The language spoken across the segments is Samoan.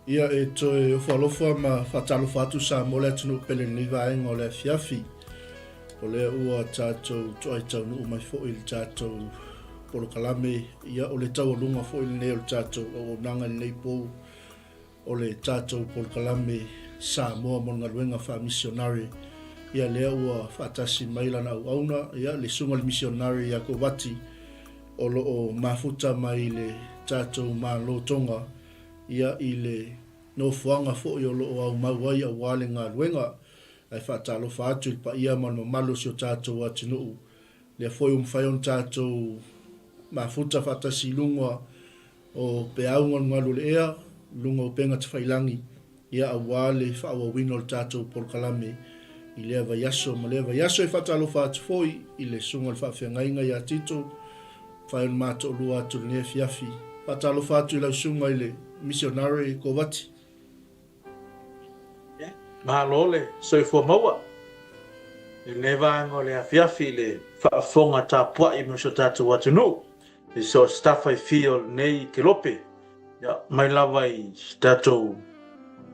Ia, e toe ofo alofa ma faatalofa atu Samoa le atunuu pele i lenei vaega o le afiafi. O lea ua tatou toai taunuu mai foi i le tatou polokalame, ia o le taualuga foi lenei o le tatou auaunaga i lenei pou o le tatou polokalame Samoa mo le galuega faamisionare. Ia lea ua faatasi mai lana auauna, ia le susuga i le misionare ia Kovati o lo o mafuta mai i le tatou Malo Tonga ia i le nofoaga foi o lo o aumau ai aua le galuega. Ae faatalofa atu i le paia ma le mamalu o si o tatou atunuu, lea foi ua mafai ona tatou mafuta faatasi i luga o peau galugalu o le ea, luga o upega tafailangi, ia aua le faaauauina o le tatou polokalame i lea vaiaso ma lea vaiaso. E faatalofa atu foi i le Susuga i le Faafeagaiga ia Tito, mafai ona ma toalua atu i lenei afiafi. Faatalofa atu i lau Susuga i le Misionare Kovati. Malo le soifua maua i lenei vaega o le afiafi i le faafofoga tapuai mai si o tatou atunuu i so o se tafa e fia o lenei kelope, ia, mai lava i si tatou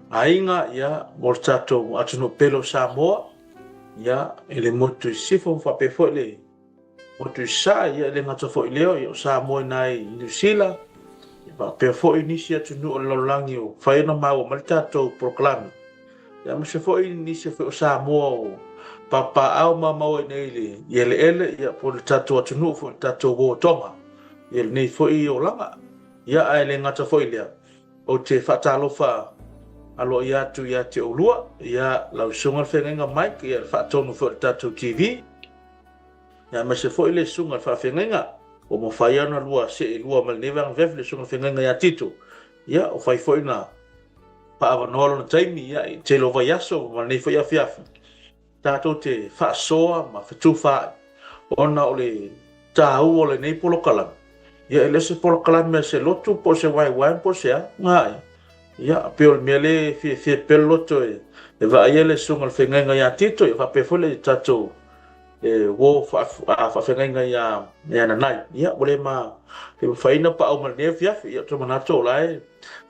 aiga, ia, mo le tatou atunuu pele o Samoa, ia, i le motu i Sisifo, faapea foi le motu i Sasae, ia, e le gata foi i lea, ia, o Samoa i ina i Niu Sila, ia, faapea foi nisi atunuu o le lalolagi o mafai ona maua mai le tatou polokalame. Aemaise foi nisi foi o Samoa o papaaao ma mau ai nei i le i eleele, ia, po o le tatou atunuu foi, le tatou uo Tonga, ia, lenei foi olaga. Ia, ae le gata foi i lea, ou te faatalofa aloaia atu ia te oulua, ia, lau Susuga i le Feagaiga Mike, ia, le faatonu foi o le tatou TV, ia, aemaise foi le Susuga i le Faafeagaiga, ua mafai ona lua see lua mai lenei vaega afiafi, le Susuga i le Feagaiga ia Tito, ia, ua fai foi na faaavanoa lona taimi, ia, i le tele o vaiaso ma lenei foi afiafi, tatou te faasoa ma fetufaai ona o le taua o lenei polokalame. Ia, e le o se polokalame a se lotu po o se YYM po o se a, ae, ia, pei o le mea lea e fiafia pea le loto e vaaia le susuga i le feagaiga ia Tito, ia faapea foi le tatou e uo faafeagaiga ia Nanai. Ia, ua le ma le mafai ona paau mai lenei afiafi. Ia, ou te manatu o la e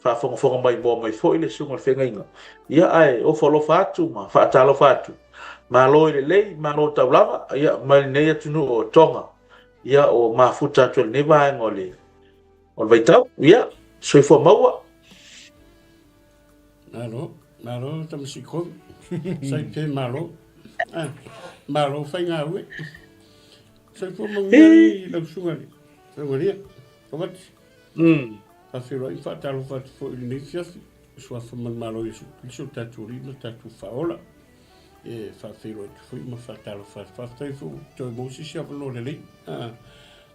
faafogafoga maimoa mai foi le susuga i le feagaiga. Ia, ae ofo alofa atu ma faatalofa atu. Malo i lelei, malo taulava, ia, mai lenei atunuu o Tonga, ia, o mafuta atu e lenei vaega o le o le vaitau. Ia, soifua maua. Malo, malo Tamasikovi. Sai pe malo. Ah, malo faigaue. Soifua manuia i lau susuga i le Taualia, Kovati. Faafeiloai ma faatalofa atu foi i lenei afiafi. Suafa ma le Malo o Iesu Keriso, lo tatou Alii ma lo tatou Faaola. E faafeiloai atu foi ma faatalofa atu. Faafetai foi ua toe maua se isi avanoa lelei. Ah,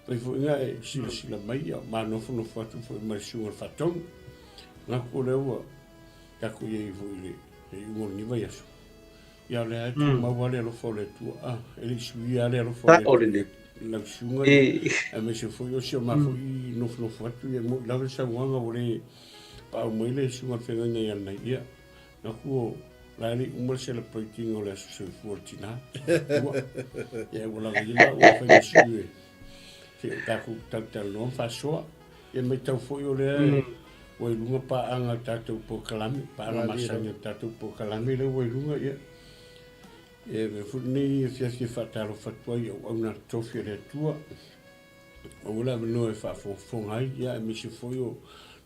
Fai foi na e silasila mai ia ma nofonofo atu foi ma le susuga i le Faatonu. Manatu o lea ua tatou i ai foi i le iuga o lenei vaiaso. Ia o lea e tumau lava le alofa o le Atua. Ah, e le i suia lava le alofa o le Atua i lau susuga ia, aemaise foi o si o ma foi nofonofo atu, ia e moni lava le saunoaga ua le paau mai le susuga i le feagaiga ia Nanai. Ia, Manatu o la e le i uma le celebrate ina o le aso soifua o le tina. Ua, ia ua lava ia maua e fai ma sui e se i o tatou talatalanoa ma faasoa. Ia matau foi o lea mm. ua i luga paaga o tatou polokalame, paaga masani o tatou polokalame lea ua i luga, ia. E avea foi lenei afiafi e faatalofa atu ai i auauna totofi a le Atua. Aua le avanoa e faafogafoga ai, ia aemaise foi o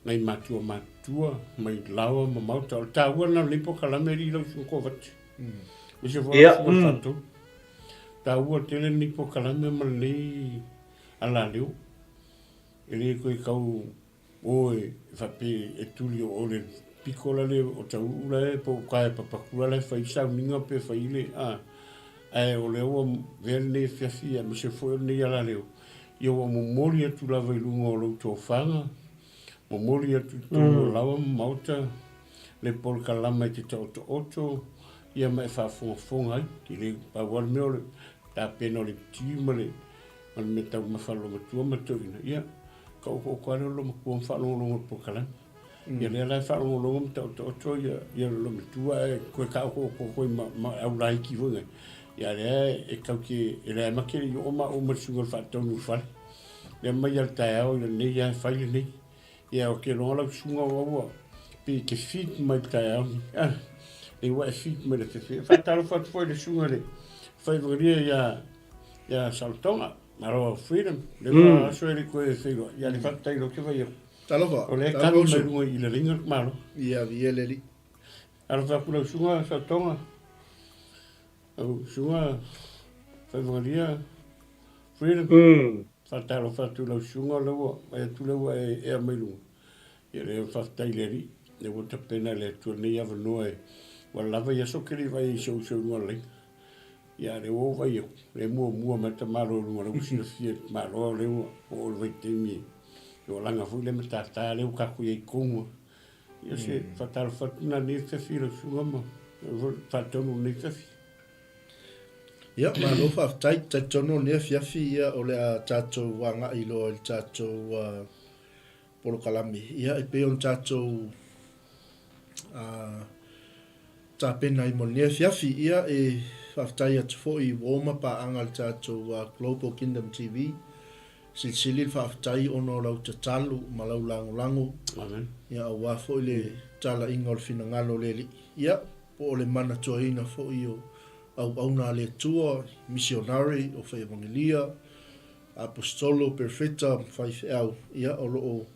nai matua matutua mai laoa ma maota. O le taua lena o lenei polokalame alii lau Susuga Kovati. Aemaise foi lau Susuga Faatonu. Taua tele lenei polokalame ma lenei alaleo. E le toe tau O e faapea e tuli o le piko la le o Tauu la e po o uka e Papakura la e fai sauniga pe fai le a ae o lea ua vea lenei afiafi aemaise foi o lenei alaleo ia ua momoli atu lava i luga o lou tofaga momoli atu i totonu o laoa ma maota le polokalama e te taotooto ia ma e faafogafoga ai e le pau lava le mea o le tapena o le ti ma le ma le mea taumafa a le loomatua ma toeaina ia Ka okookoa lea o le loomatua ma faalogologo i le polokalame. Ia lea la e faalogologo ma taotooto ia ia le loomatua ae toe taotootoo foi ma ma au laiti foi nei. Ia lea e tau te e leai ma te le i oo maua ma le susuga i le faatonu i le fale. Lea mai lava i le taeao ia lenei lava e fai lenei. Ia ou te iloa lau susuga o au ua Pei e te feed mai le taeao nei. Ah, e ua e feed mai le afiafi. E faatalofa atu foi i le susuga i le Faivalia ia, ia Saltoga. Malo Freedom. Le ua aso e le koe feiloai. Ia le faafetai loa ke vai atu. Talofa. O lea e kami mai luga i le laina le malo. Ia, viia le Alii. Alofa atu lau susuga Saltoga. Lau susuga Faivalia Freedom. Faatalofa atu i lau susuga o lea ua vaai atu lea ua e ea mai luga. Ia lea faafetai i le Alii, lea ua tapena e le Atua lenei avanoa e ua lava i aso ke le i vaai ai i si ou uso i luga o le laina. Ia a lea ua ou vaai atu, lea e muamua mai le tamaloa i luga, lea ua silafia e le tamaloa o lea ua oo i le vaitaimi e ua laga foi lea matata lea ua tatou i ai i totonu lava. Ia se faatalofa atu lena i lenei afiafi i lau susuga ma faatonu i lenei afiafi. Ia, malo faafetai. Talitonu o lenei afiafi, ia, o le a tatou agai loa i le tatou polokalame. Ia, e pei ona tatou tapena ai mo lenei afiafi, ia, e faafetai atu foi i uo ma paaga a le tatou Global Kingdom TV. Silisili le faafetai ona o lau tatalo ma lau lagolago, Amen. Ia, aua foi le talaiga o le finagalo o le Alii. Ia, po o le manatuaina foi o auauna a le Atua, misionare, o fai-evangelia, Aposetolo, Perofeta ma faifeau, ia, o lo o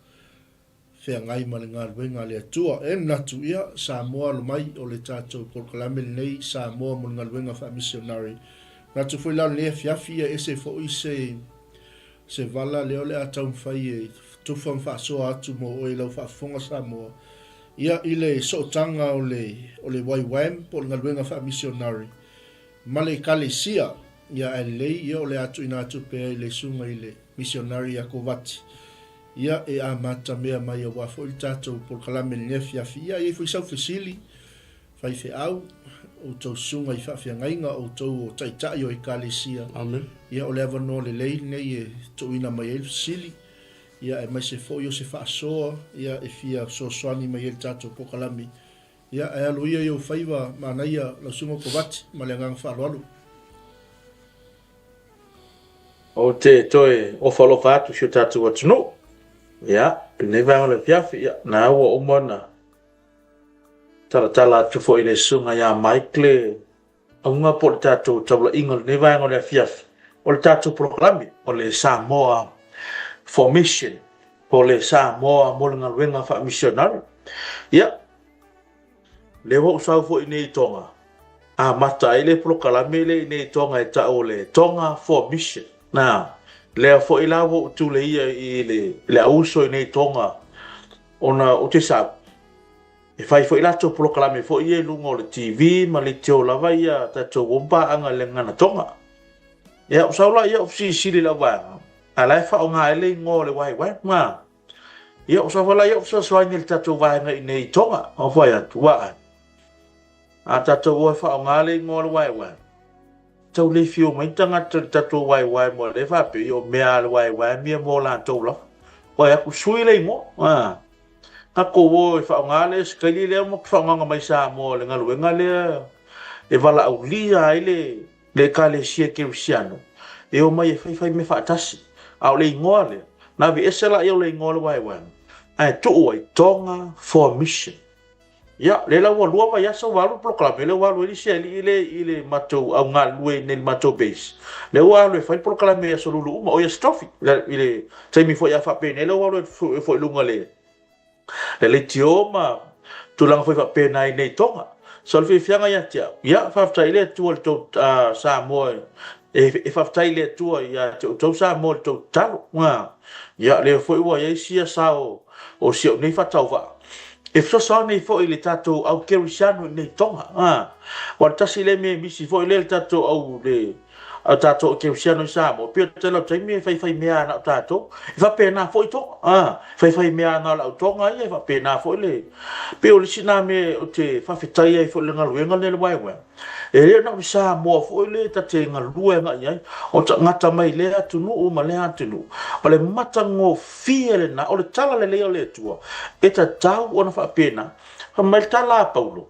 feagai ma le galuega a le Atua. E manatu, ia, Samoa alo mai, o le tatou polokalame lenei, Samoa mo le galuega faamisionare. Manatu foi la o lenei afiafi, ia, ese foi se, se vala lea o le a taumafai e tufa ma faasoa atu mo oe i lau faafofoga Samoa, ia, i le sootaga o le, o le YWAM po o le galuega faamisionare ma le Ekalesia. Ia, ae lelei, ia, o le a tuuina atu pea i le susuga i le misionari ia Kovati, ia, e amatamea mai aua foi le tatou polokalame i lenei afiafi. Ia, e i ai foi sau fesili, faifeau, outou susuga i faafeagaiga, outou o taitai o Ekalesia. Amen. Ia, o le avanoa lelei lenei e tuuina mai ai le fesili, ia, aemaise foi o se faasoa, ia, e fia fesoasoani mai ai i le tatou polokalame. Ia, ae alo ia i ou faiva manaia lau susuga Kovati, ma le agaga faaaloalo. Ou te toe ofa alofa atu i si o tatou atunuu. Ia, i lenei vaega o le afiafi, ia, na ua uma ona talatala atu foi i le susuga ia Mike le auga po o le tatou taulaiga o lenei vaega o le afiafi, o le tatou polokalame, o le Samoa Formation, po o le Samoa mo le galuega faamisionare. Ia, lea ua ou sau foi i nei i Tonga, amata ai le polokalame lea i nei i Tonga e tau o le Tonga for Mission. Na, lea foi la ua ou tuleia i le, le auuso i nei Tonga, ona ou te sau, E fai foi latou polokalame foi ia i luga o le TV ma leitio lava ia tatou o paaga i le gagana Tonga. Ia, o sau la ia o fesilisili i lau vaega, a la e faaaoga ai le igoa o le YWAM ma. Ia, o sau foi la ia o fesoasoani i le tatou vaega i inei i Tonga. O fai atu, ua ai. A tatou o e faaaoga le igoa o le YWAM, tau le fiu mai tagata i le tatou YWAM o lea e faapea, ia o mea a le YWAM ia mo latou lava. Fai atu, sui le igoa. A. Tatou o e faaaoga le sikaili lea ma faaaogaga mai Samoa i le galuega lea e valaaulia ai le le Ekalesia Kerisiano e omai e faifai mea faatasi. A o le igoa lea, na aveese laia o le igoa o le YWAM ae tuu ai Tonga for Mission. Ia, lea la ua lua vaiaso ua alu le polokalame, lea ua alu ai le isi alii lea i le matou au galulue i inei i le matou base, lea ua alu e fai le polokalame i aso Lulu uma, oi aso Tofi, i le taimi foi a faapenei lea ua alu e foi i luga le le leitio ma tulaga foi faapena i inei i Tonga. So o le fiafiaga ia te au, ia faafetai i le Atua i le tou Samoa e faafetai i le Atua ia te outou Samoa i le tou tatalo. Ia lea foi ua i ai sia sao o si au nei faatauvaa e fesoasoani ai foi i le tatou au kerisiano i nei Tonga. Aua o le tasi lea mea e misi foi lea i le tatou au le au tatou au kerisiano i Samoa, pei o le tele o taimi e faifai mea lava na o tatou. E faapena foi Tonga. A, faifai mea lava na o le au Tonga ia, e faapena foi le pei o le isi lena mea ou te faafetai ai foi i le galuega lea i le YWAM. E le na o le Samoa foi lea ta te galue agai i ai, o tagata mai lea atunuu ma lea atunuu. O le matagofie lena, o le tala lelei o le Atua, e tatau ona faapena. Fai mai le tala a Paulo,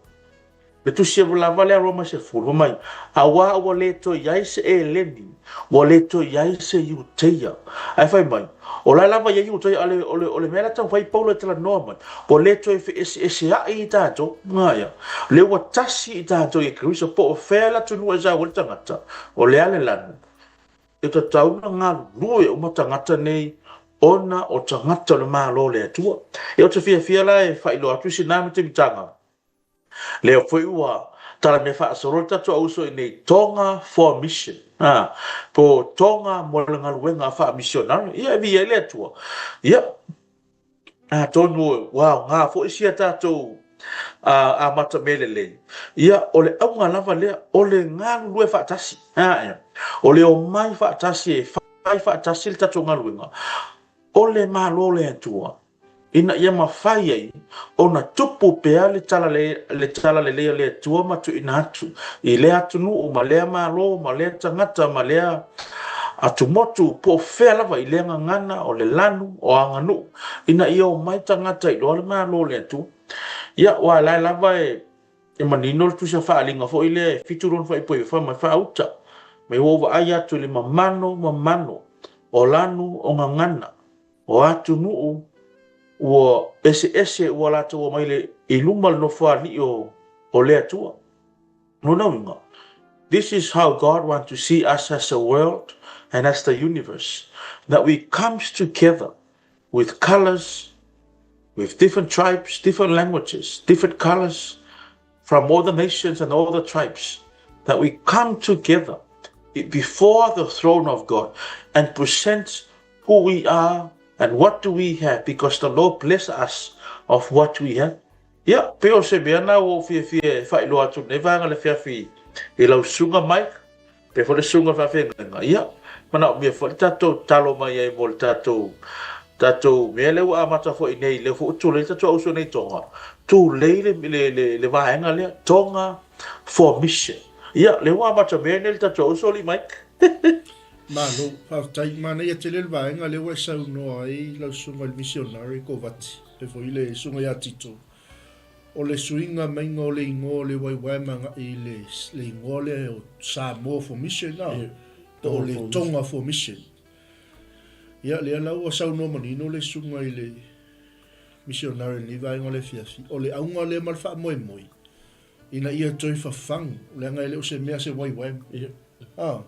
Le tusi lava lea Roma 10, fai mai, Auā ua le toe i ai se Eleni, ua le toe i ai se Iuteia. Ae fai mai, o la e lava i ai Iuteia, a o le, o le, o le mea la e taumafai ai Paulo e talanoa mai, ua le toe feeseesea'i i tatou, aia, lea ua tasi i tatou i e Keriso, po o fea le atunuu e sau ai le tagata, o le a le lanu, e tatau ona galulue uma tagata nei ona o tagata o le Malo o le Atua. Ia ou te fiafia la e faailoa atu sina mitamitaga, Lea foi ua talamea faasolo le tatou auuso i nei Tonga for Mission, a, po Tonga mo le galuega faamisionare. Ia, e viia ai le Atua. Ia, atonu ua aoga foi sia tatou amata mea lelei. Ia, o le auga lava lea, o le galulue faatasi. A, ia, o le omai faatasi e fai faatasi le tatou galuega, o le Malo o le Atua. ina ia mafai ai ona tupu pea le talalelei a le Atua ma tuuina atu i lea atunuu ma lea Malo ma lea tagata ma lea atumotu po o fea lava i lea gagana o le lanu o aganuu ina ia omai tagata i loa le Malo o le Atua. Ia, aua o la e lava e manino le tusa faaaliga foi lea e fitu lona faaipoipo fai mai faauta mai ua ou vaai atu i le mamano mamano o lanu o gagana O atunuu ua eseese ua latou omai le i luma le nofoalii o o le Atua. Lona uiga, this is how God want to see us as a world and as the universe, that we comes together with colours, with different tribes, different languages, different colours, from all the nations and all the tribes, that we come together before the throne of God and present who we are and what do we have, because the Lord bless us of what we have. Ia, pei o se mea na ua ou fiafia e faailoa atu nei vaega le fiafi i lau susuga Mike, Pea foi le susuga faafeagaiga, ia, manaomia foi le tatou talo mai ai mo le tatou, tatou mea lea ua amata foi nei, lea foi ua tulei le tatou auso nei Tonga, tulei le, le, le, le vaega lea, Tonga for Mission. Ia, lea ua amata mea nei le tatou auso, alii Mike. Malo, faafetai. Manaia tele le vaega lea ua e saunoa ai lau susuga i le missionary Kovati, e foi le susuga ia Tito. O le suiga maiga o le igoa o le waiwai ma agai i le, le igoa lea o Samoa for Mission, a? Yeah. Po o le Tonga for Mission. Ia, lea la ua saunoa manino le susuga i le missionary i lenei vaega o le afiafi, o le auga lea ma le faamoemoe, ina ia toe fafagu, leaga e le o se mea se waiwai. Yeah. Ah.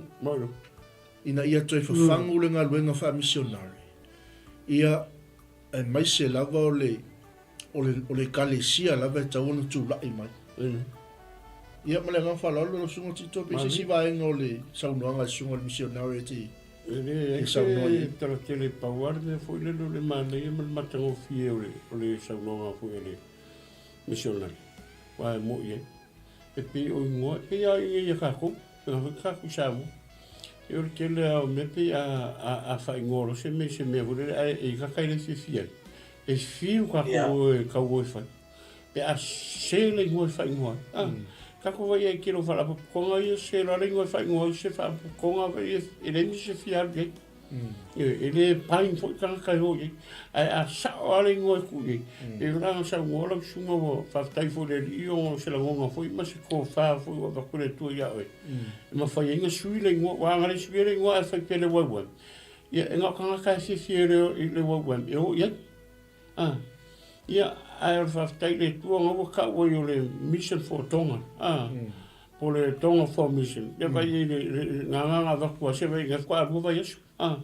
Ina ia toe fafagu mm. le galuega faamisionare. Ia, aemaise lava o le, o le, o le Ekalesia lava e tatau ona tulai mai. Ia, ma le agaga faaaloalo lau Susuga Tito, pe i se isi vaega o le saunoaga a le Susuga i le Misionare e te E leai e saunoa i se ai. tala tele, pau lava le mea foi lele o le manaia ma le matagofie o le, o le saunoaga foi a le misionare, aua e mo'i ai. E pei o igoa, e pei lava i inei ia tatou, pei foi tatou i Samoa. E o le tele lava o mea pei a, a, a faaigoa loa se mea i se mea foi lele, ae e i ka e le fiafia ai. E fiu tatou e tau o e fai. Pe a sese le igoa e faaigoa ai. A, tatou vaai ai i tele o faalapotopotoga ia sese loa le igoa e faaigoa ai se faalapotopotoga e leai nisi e fia alu i ai. E le bind foi tagata e o i ai. Ae a sao lava le igoa e tuu i ai, e la na saunoa lau susuga ua faafetai foi i le Alii ona o se lagona foi ma se tofa foi ua avatu e le Atua ia oe, e mafai ai ona sui le igoa. Aua ana le suia le igoa ae fai pea le YYM, ia e na o tagata e fiafia i le YYM e o i ai. A, ia, ae o le faafetai i le Atua ona ua tau ai o le Mission for Tonga, a, po o le Tonga for Mission. Ia vai ai le, le, na agaga avatu a se vai, na faatoa lua vaiaso, a,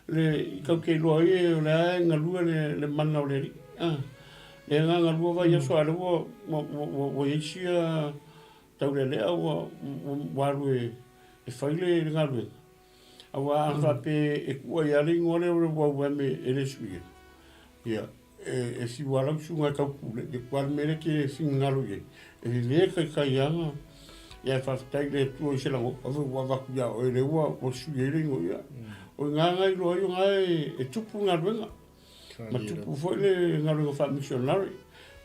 le, i tau te iloa ai o lea e galue le, le mana o le Alii, a. Le agaga lua vaiaso a o lea ua, ua, ua, ua i ai sia taulealea ua, ua, ua alu e, e fai le, le galuega. Aua a faapea e tuu ai lava le igoa lea o le YUM e le suia, ia, e fiu lava lau susuga e tau pule, ia aua o le mea lea e te finagalo i ai, e le taitai lava ona, ia ae faafetai i le Atua i se lagona foi ua avatu ia oe lea ua sui ai le igoa. Ia, o i ina na iloa ai o na e tupu galuega. Ma tupu foi le galuega faamisionare.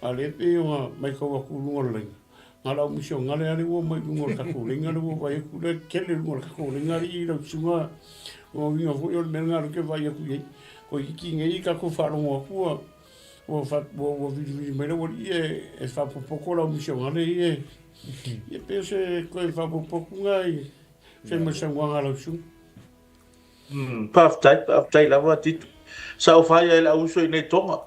A o lea e pei ona matau atu i luga o le laina, na o le au misionare lava lea ua omai i luga o le tatou laina lea ua vaai atu lea e tele i luga o le tatou laina alii lau susuga. O uiga foi o le mea lena o lea ou te vaai atu i ai. Toeitiiti nei tatou faalogo atu ua. Ua fa, ua, ua vilivili mai lau alii e, e faaopoopo lau misionale ia e, ia pei o se toe faaopoopo atu i se ma saunoaga a lau susuga. Faafetai, faafetai lava Tito. Sa ou fai ai lau uso i nei Tonga.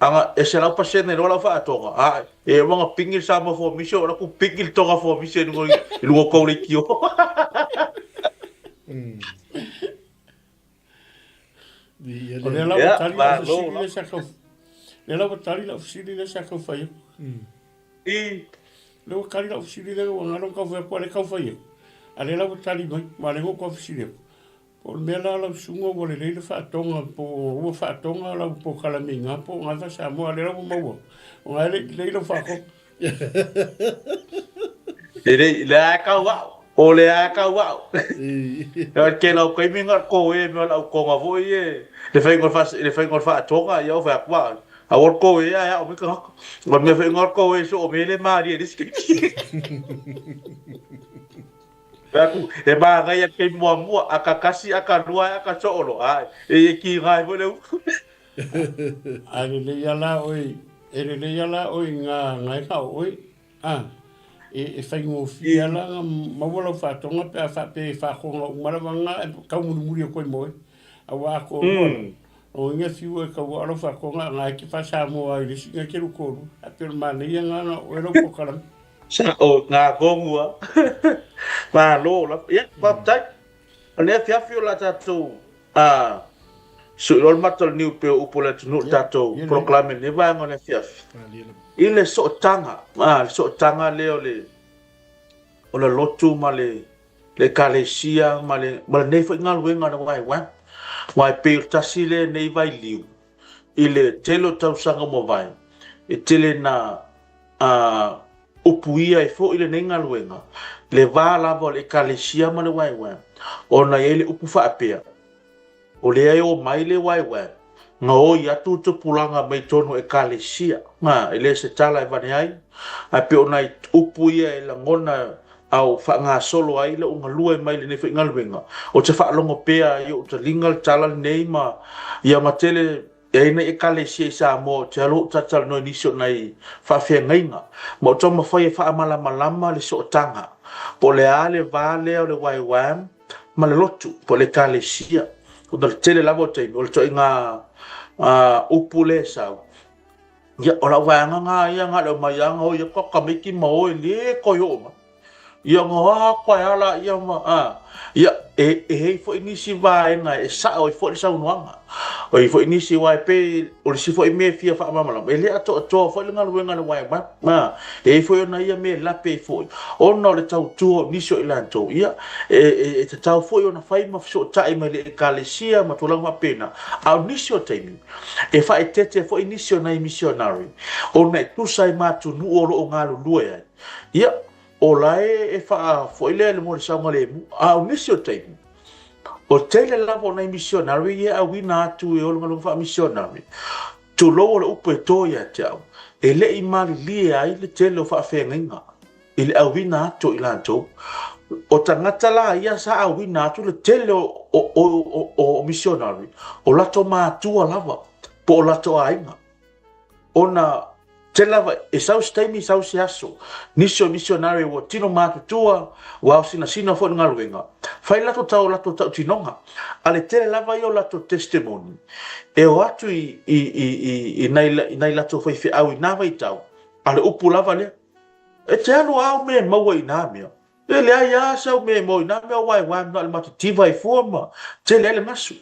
Aga e 100% loa lau faatoga. A e uma na pingi le Samoa Formation, o la ku pingi le Tonga Formation i luga i luga o kou leitio. O lea la ua tali lau fesili lea sa tau lea la ua tali lau fesili lea sa tau fai atu. I. Lea ua tali lau fesili lea ua galo tau fai atu a lea tau fai atu. A lea la ua tali mai, ma lea ua tau fesili atu. Po o le mea la lau susuga ua lelei le faatoga po ua faatoga lau polokalame i ina po o gafa Samoa a lea la ua maua. O ga e le i lelei lau faatoga. E le, le a kau au. O le a kau au. E ke lau kaimi nga ko e me lau konga foi e le fai ngol fa le fai ngol fa tonga ia o fa kwa. A o ko e a o me ka. O me fai ngol ko e so o me le mari e riski. Aku e māngai a kei muamua a ka kasi a ka lua a ka soolo a e e ki ngai foi le upu. A lelei a la oi, e lelei a la oi ngā ngai ka oi, a e, e whaingofie ala nga maua lau whātonga pe a whape e whākonga uma lava ngā e kau murimuri o koe moe. A wā ko rua, o inga whiu e kau alo whākonga ngā e ki wha Samoa i lesi ngā keru kōru. A pe o mānei a ngā ngā oe lau pokaram. Sa o ngā kōngua. Malo lava. Ia, faafetai. O le afiafi o la tatou a sui loa le mata o le niu pei o upu o le atunuu le tatou polokalame i lenei vaega o le afiafi. I le sootaga, a, le sootaga lea o le o le lotu ma le le ekalesia ma le ma lenei foi galuega a le YWAM. Aua e pei o le tasi lenei vailiu i le tele o tausaga ua mavae, e tele ina a upuia ai foi lenei galuega, le va lava o le Ekalesia ma le YWAM, ona e i ai le upu faapea, o lea e omai le YWAM, gaoi atu le tupulaga mai totonu o Ekalesia. A, e le o se tala e vane ai, ae pei o nai upu ia e lagona a o faagasolo ai lou galue mai lenei foi galuega, ou te faalogo pea i ou taliga le tala lenei ma ia ma tele E i ai nai Ekalesia i Samoa ou te alu ou talatalanoa i nisi o nai faafeagaiga ma ou taumafai e faamalamalama le sootaga po o le a le va lea o le YWAM ma le lotu po o le Ekalesia. Ona o le tele lava o taimi o le ituaiga upu lea e sau, ia o lau vaega na ia na o le aumai lava na o ia tamaiti ma o e le toe oo mai. Ia nga a koe a la ia ma a ia e e hei foi nisi vaega e sao ai foi le saunoaga. O i foi nisi aua e pei o le isi foi mea e fia faamalamalama e le atoatoa foi le galuega a le YWAM a e i ai foi ona ia mea e lape ai foi ona o le tautua o nisi o i latou ia e e e tatau foi ona fai ma fesootai mai le Ekalesia ma tulaga faapena. A o nisi o taimi e faaeteete foi nisi o nai misionari ona e tusa ai ma atunuu o lo o galulue ai. Ia, o la e faafo'i lea mo le saogalemu, a o nisi o taimi, o tele lava o nai misionari ia e auina atu e o le galuega faamisionari, tulou o le upu e to ia te au, e le i malilie ai le tele o faafeagaiga i le auina atu o i latou. O tagata la ia sa auina atu le tele o misionari, o latou matua lava po o latou aiga. Ona tele lava, e sau se taimi, sau se aso, nisi o misionari ua tino matutua, ua aosinasina foi le galuega, fai latou tau o latou tautinoga, a le tele lava ia o latou testimony, e o atu i, i, i, i, i nai, i nai latou faifeau i na vaitau, a le upu lava lea, e te alu a au mea e maua i na mea. E leai lava sau mea e moe i nā mea o waewae na o le matitiva ai fua ma tele ai le gasu.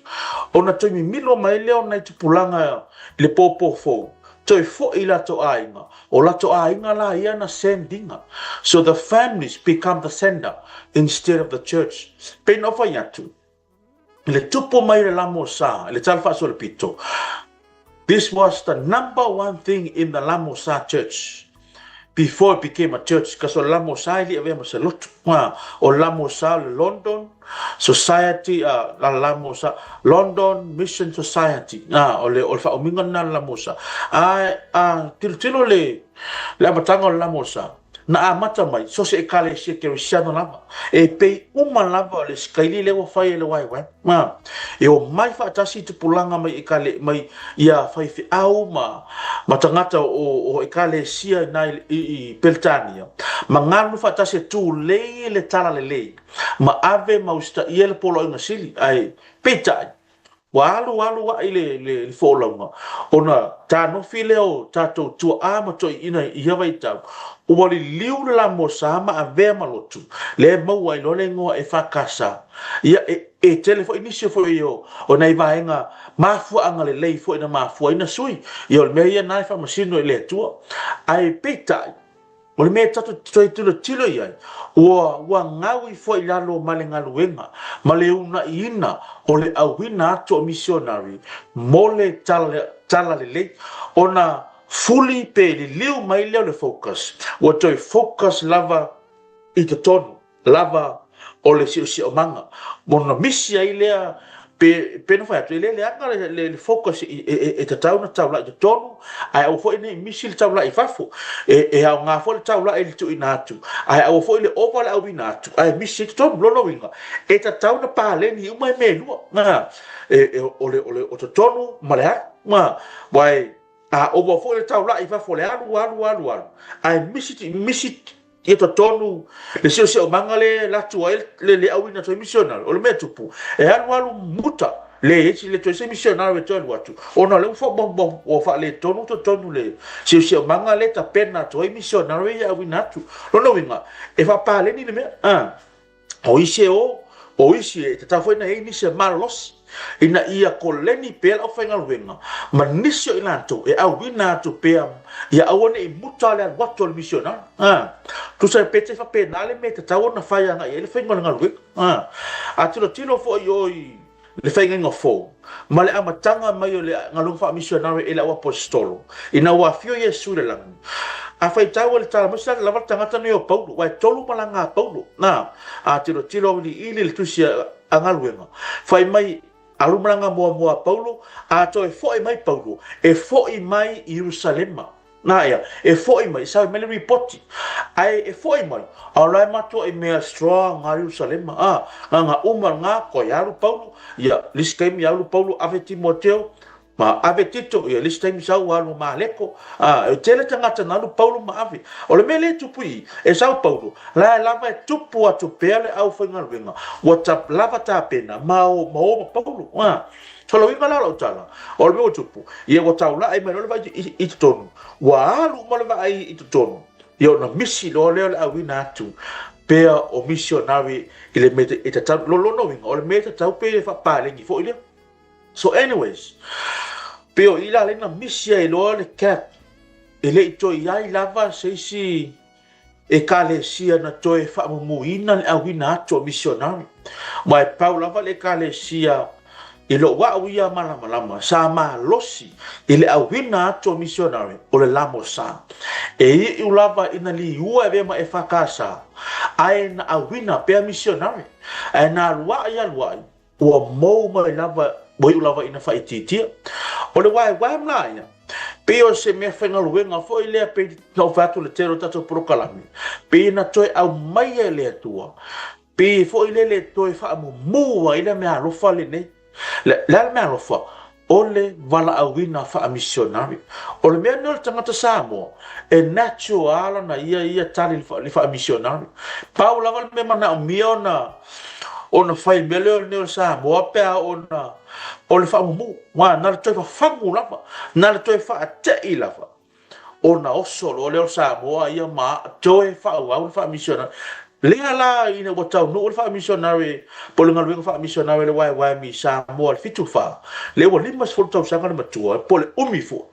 Ona toe mimilo mai lea o nai tupulaga i le pōpō fou, toe foi i latou aiga, o latou aiga la ia na send ina. So the families become the sender instead of the church. Pei na ou fai atu, i le tupu mai o le lamo sa, i le tala faasolepito, this was the number one thing in the lamo sa church before it became a church, kasi o le lamo sa e le i avea ma se lotu. Ha, o le lamo sa o le London Society, uh, la lamo sa, London Mission Society, ha, o le, o le faaumiga lena le lamo sa. A, a tilotilo le, le amataga o le lamo sa, Na amata mai, so se Ekalesia Kerisiano lava, e pei uma lava o le sikaili lea ua fai e le YWAM. Ma, e omai faatasi tupulaga mai ekale, mai ia faifeau ma, ma tagata o, o Ekalesia i, i, i Peretania, ma galulue faatasi e tulei le talalelei, ma ave ma usitaia le poloaiga sili. Ae, peitai, Ua alu alu aʻi le, le, le folauga, ona tanofi lea o tatou tuaʻa ma toeaiina i ia vaitau, ua liliu le lamosa ma avea ma lotu, lea e maua ai loa le igoa EFKS. Ia, e, e tele foi nisi foi o, o nai vaega mafuaaga lelei foi na mafua ai na sui. Ia, o le mea ia na e faamasino i le Atua. Ae peitai, O le mea e tatou te toe tilotilo i ai, ua, ua gau ifo i lalo ma le galuega ma le uunaiina o le auina atu o misionari mo le tala, talalelei, ona fuli pe liliu mai lea o le focus, ua toe focus lava i totonu. lava o le siosiomaga. Ona misi ai lea pe pe na fai atu e le leaga le, le, le focus e, e, e tatau na taulai i totonu ae aua foi ne i misi le taulai i fafo. E, e aoga foi le taulai i le tuuina atu ae aua foi le ova le auina atu ae misi i totonu. Lona uiga e tatau na paleni uma e mea e lua. Na, e, e, o le, o le o totonu ma le alu. Na, wae a ova foi le taulai i fafo le alu alu alu alu ae misi misi Ia totonu le siosiomaga le latu ai le le auina atu ai misionari. O le mea tupu, e alu alu muta le isi le toe se misionari e toe alu atu, ona o lea ua ua faaletonu totonu le siosiomaga le tapena atu ai misionari ia auina atu. Lona uiga, e faapaleni le mea. Ah. O isi e o, o isi e tatau foi ona i ai nisi e malolosi ina ia koleni pea le aufaigaluega ma nisi o i latou e auina atu pea ia aua ne i muta le alu atu o le misionari. A, tusa pe te faapena le mea e tatau ona fai agai i ai le faiga o le galuega. A, a tilotilo foi o i le faigaiga fou, ma le amataga mai o le galuega faamisionare i le auaposeitolo, ina ua afio Iesu i le lagi. A faitau e le tala mai se lava le tagata nei o Paulo, aua e tolu malaga a Paulo, na, a tilotilo auiliili le tusi a galuega, fai mai, alu malaga muamua a Paulo, a toe foi mai Paulo, e foi mai i Ierusalema. Nā ea, e foʻi mai, sawe mai le ripoti. Ae e foʻi mai, a o la e matua i mea strong a Ierusalema, a, nga nga uma nga koe alu Paulo, ia, lisi taimi alu Paulo ave Timoteo, ma ave Tito, ia, lisi taimi sau alu Maleko, a, e tele tagata na alu Paulo ma ave. O le mea lea e tupu i i, e sau Paulo, la e lava e tupu atu pea le aufaigaluega, ua ta, lava tapena ma o, ma o ma Paulo, a. Toloina la lau tala, o le mea ua tupu, ia ua taulai mai loa le vaai i, i totonu, ua alu uma le vaai i totonu, ia ona misi loa lea o le auina atu pea o misionari i le mea e tatau, lo lona uiga, o le mea e tatau pe e faapaleni foi lea. So anyways, pei o i la lea na misi ai loa le cap, e le i toe i ai lava se isi Ekalesia na toe faamumuina le auina atu o misionari. Aua e pau lava le Ekalesia i lou au ia malamalama sa malosi i le auina atu o misionari o le Lamosa. E iu lava ina liua e avea ma EFKS, ae na auina pea misionari. Ae na aluaʻi aluaʻi, Ua mou mai lava, ua iu lava ina faaitiitia. O le waewae la ia, pei o se mea faigaluega foi lea pei na ou fai atu le tele o tatou polokalame, pei na toe aumaia e le Atua, pei foi lele toe faamumu ai le meaalofa lenei. Le, le a le meaalofa? O le valaauina faamisionari. O le mea lenei o le tagata Samoa, e natural lava lana ia ia tali i le faamisionari. Pau lava le mea manaomia ona ona fai mea lea o le Samoa pe a ona o le faamumu. Aua na o le toe fafagu lava, na o le toe faatei lava. Ona oso loa lea o Samoa ia ma toe faaauau le faamisionari. Lea la ina ua taunuu le faamisionari po o le galuega faamisionari a le YYM i Samoa i le 74, lea ua 50 tausaga le matua, po o le umi foi,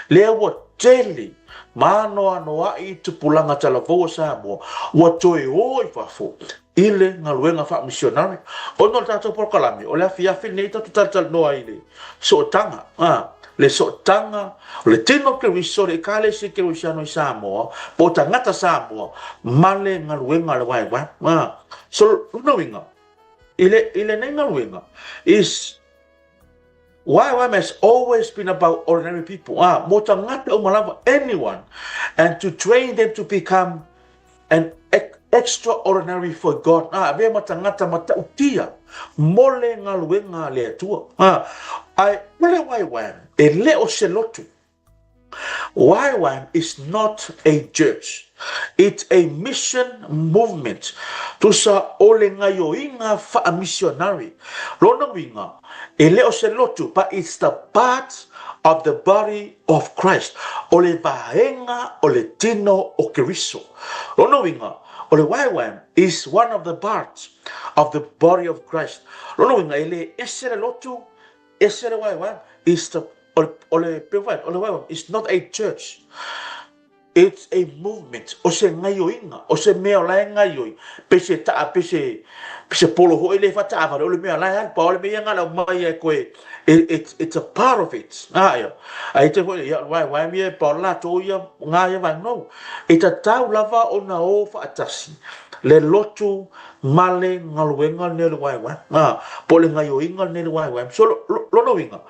lea ua tele ma anoanoai tupulaga talavou o Samoa ua toe o i fafo i le galuega faamisionari. Ona o le tatou polokalame, o le afiafi lenei tatou talatalanoa ai i le sootaga, a, le sootaga o le tino o Keriso, le Ekalesia Kerisiano i Samoa, po o tagata Samoa, ma le galuega a le YYM. A, so, lona uiga, i le, i lenei galuega, is, YYM has always been about ordinary people, a, mo tagata uma lava, anyone, and to train them to become and extraordinary for God. A avea ma tagata matautia mo le galuega a le Atua. A, ae o le YWAM, e le o se lotu. YWAM is not a church. It's a mission movement. Tusa o le gaioiga faamisionari. Lona uiga, e le o se lotu, but it's the part of the body of Christ. O le vaega o le tino o Keriso. Lona uiga, o le YWAM is one of the parts of the body of Christ. Lona uiga, e le ese le lotu, ese le YWAM, is the, o le, o le YWAM is not a church. It's a movement, o se gaioiga, o se mea o la e gaioi, pe se taa, pe se, pe se polo foi le faataavale, o le mea o la e alu, pau o le mea ia na lau mai e koe, it, it's a part of it. Ah, ia. Ai te foi, ia, wai, wai mea, pau la tō ia, ngā ia vai, no. E tatau lava ona o faatasi, le lotu ma le galuega lenei o le YWAM, ah, po o le gaioiga lenei o le YWAM. So, lo, lo, lona uiga,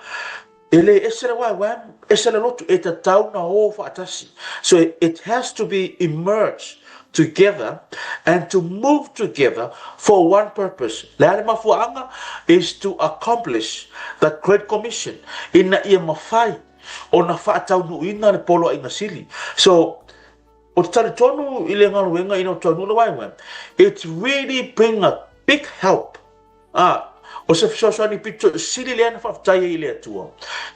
E le ese le YWAM, ese le lotu, e tatau na o faatasi. So it has to be emerged together and to move together for one purpose. Le a le mafuaaga is to accomplish the Great Commission ina ia mafai ona faataunuuina le poloaiga sili. So, o te talitonu i le galuega ina ua taunuu le YWAM, it really bring a big help Ā, o se fesoasoani pito sili lea na faafetai ai i le Atua.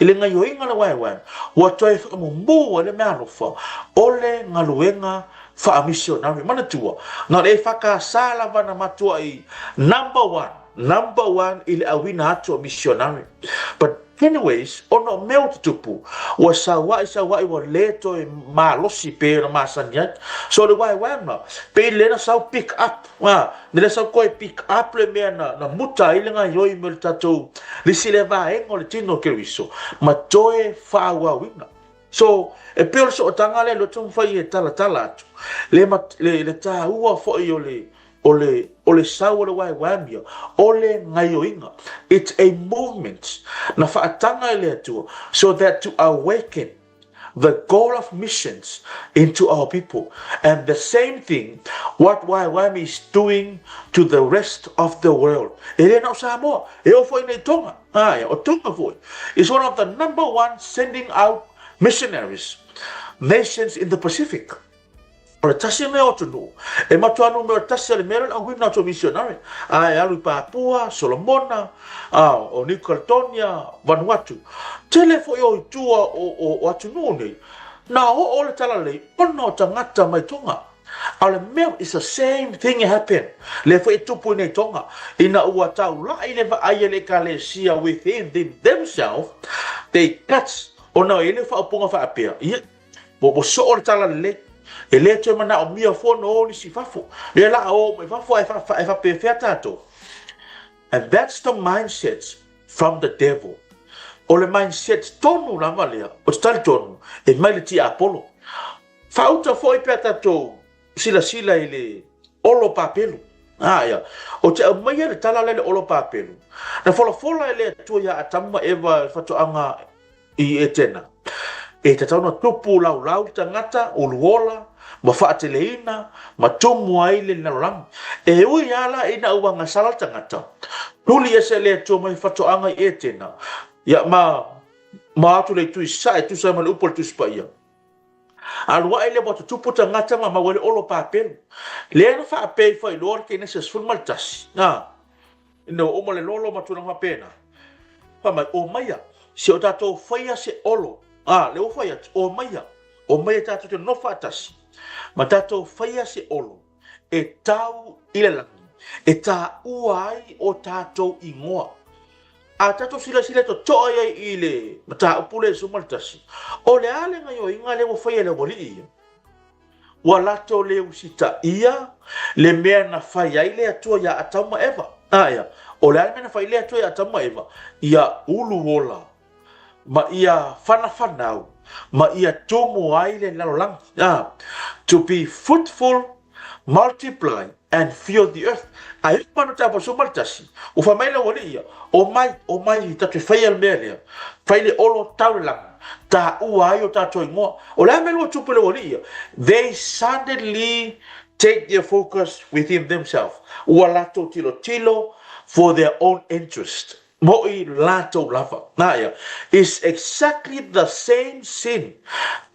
I le gaioiga o le YWAM, ua toe whakamumū ai le meaalofa o le galuega faamisionari. Manatua, na o le EFKS lava na matuai number one, number one i le auina atu o misionari. But anyways, ona o mea ua tutupu, ua sauaʻi sauaʻi ua le toe malosi pei ona masani ai. So o le YWAM la, pei lea na sau pick up, ā, Ne le sau koe pick up le mea na, na muta ai le gaioi me le tatou lisi le vaega o le tino o Keriso ma toe faaauauina. So, e pei o le sootaga lea loto mafai e talatala atu. Le, le, le tāua foi o le, o le, o le sau o le YWAM ia, o le gaioiga. It's a movement na faataga e le Atua so that to awaken the goal of missions into our people. And the same thing what YWAM is doing to the rest of the world. E le na o Samoa, e o foi nei Tonga. Ae, o Tonga foi. Is one of the number one sending out missionaries nations in the Pacific. O le tasi mea o atunuu, e matua numera tasi a le mea lea o le auina atu o misionare, a e alu i Papua, Solomona, a, o New Caledonia, Vanuatu. Tele foi o i tua o, o, o atunuu nei, na oo le talalelei ona o tagata mai Tonga. A o le mea, it's the same thing happen. Lea foi e tupu i nei Tonga, ina ua taulai le vaai a le Ekalesia within them, themselves, they cut, ona e i ai le faaupuga faapea, ia, Ua soo le talalelei. E le toe manaomia fua ona o nisi i fafo. Lea la a o mai fafo ae faapefea tatou. And that's the mindset from the devil. O le mindset tonu lava lea, o te talitonu, e mai le tiapolo. Faauta foi pe a tatou silasila i le olo papelu. A ia, o te aumaia le tala lea le olo papelu. Na folafola e le Atua ia Atamu ma Eva i le fatoaga i Etena. E tatau ona tupu laulau le tagata, uluola, ma faateleina, ma tumu ai le lalolagi. E ui lava la ina ua agasala le tagata, tuli ese le Atua mai fatoaga i Etena, ia ma ma atu le itu i sae, tusa ai ma le upu a le Tusi Paia. Alu ae lea ua tutupu tagata ma maua ai le olo papelu. Lea na faapea ifo ai loa le Kenese 11, na, ina ua uma le lolo ma tulaga faapena, fai mai, Omaia, se o tatou faia se olo. A, lea ua fai atu, Omaia, omaia tatou te nofo faatasi, ma tatou faia se olo e tau i le lagi, e taua ai o tatou ingoa. A tatou silasila totoa i ai i le mataupu lea i 11, o le a le gaioiga lea ua faia e le aualii ia? Ua latou le usitaia le mea na fai ai le Atua iā Atamu ma Eva. Aia, o le a le mea na fai ai le Atua iā Atamu ma Eva? Ia ulu ola, ma ia whanafanau, ma ia tumu ai le lalolagi. Ah, to be fruitful, multiply, and fill the earth. Ae uma ana tapo 11, ua fai mai le aualii ia, Omai, omai, tatou te faia le mea lea, fai le olo tau le lagi, taua ai o tatou ingoa. O le a mea lua tupu i le aualii ia? They suddenly Take their focus within themselves, ua latou tilotilo for their own interest, moʻi latou lava. Na ia, is exactly the same sin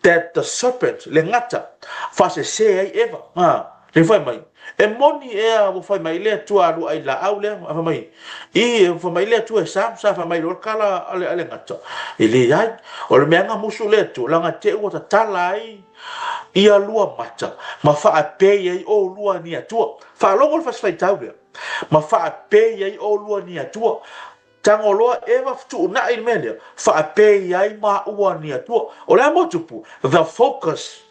that the serpent, le gata, faasese ai Eva. Ha, le fai mai, e moni ea ua fai mai le Atua alu ai laau lea, a fai mai, i, e fai mai le Atua e sa, sa fai mai loa le kala a le, a le gata. E leai, o le mea nga musu le Atua, laga te ua tatala ai ia lua mata, ma faapei ai oulua ni Atua. Faalogo le fasi faitau lea, ma faapei ai oulua ni Atua. Tago loa Eva fetuunai le mea lea, faapei ai maua ni Atua. O le a mo tupu? The focus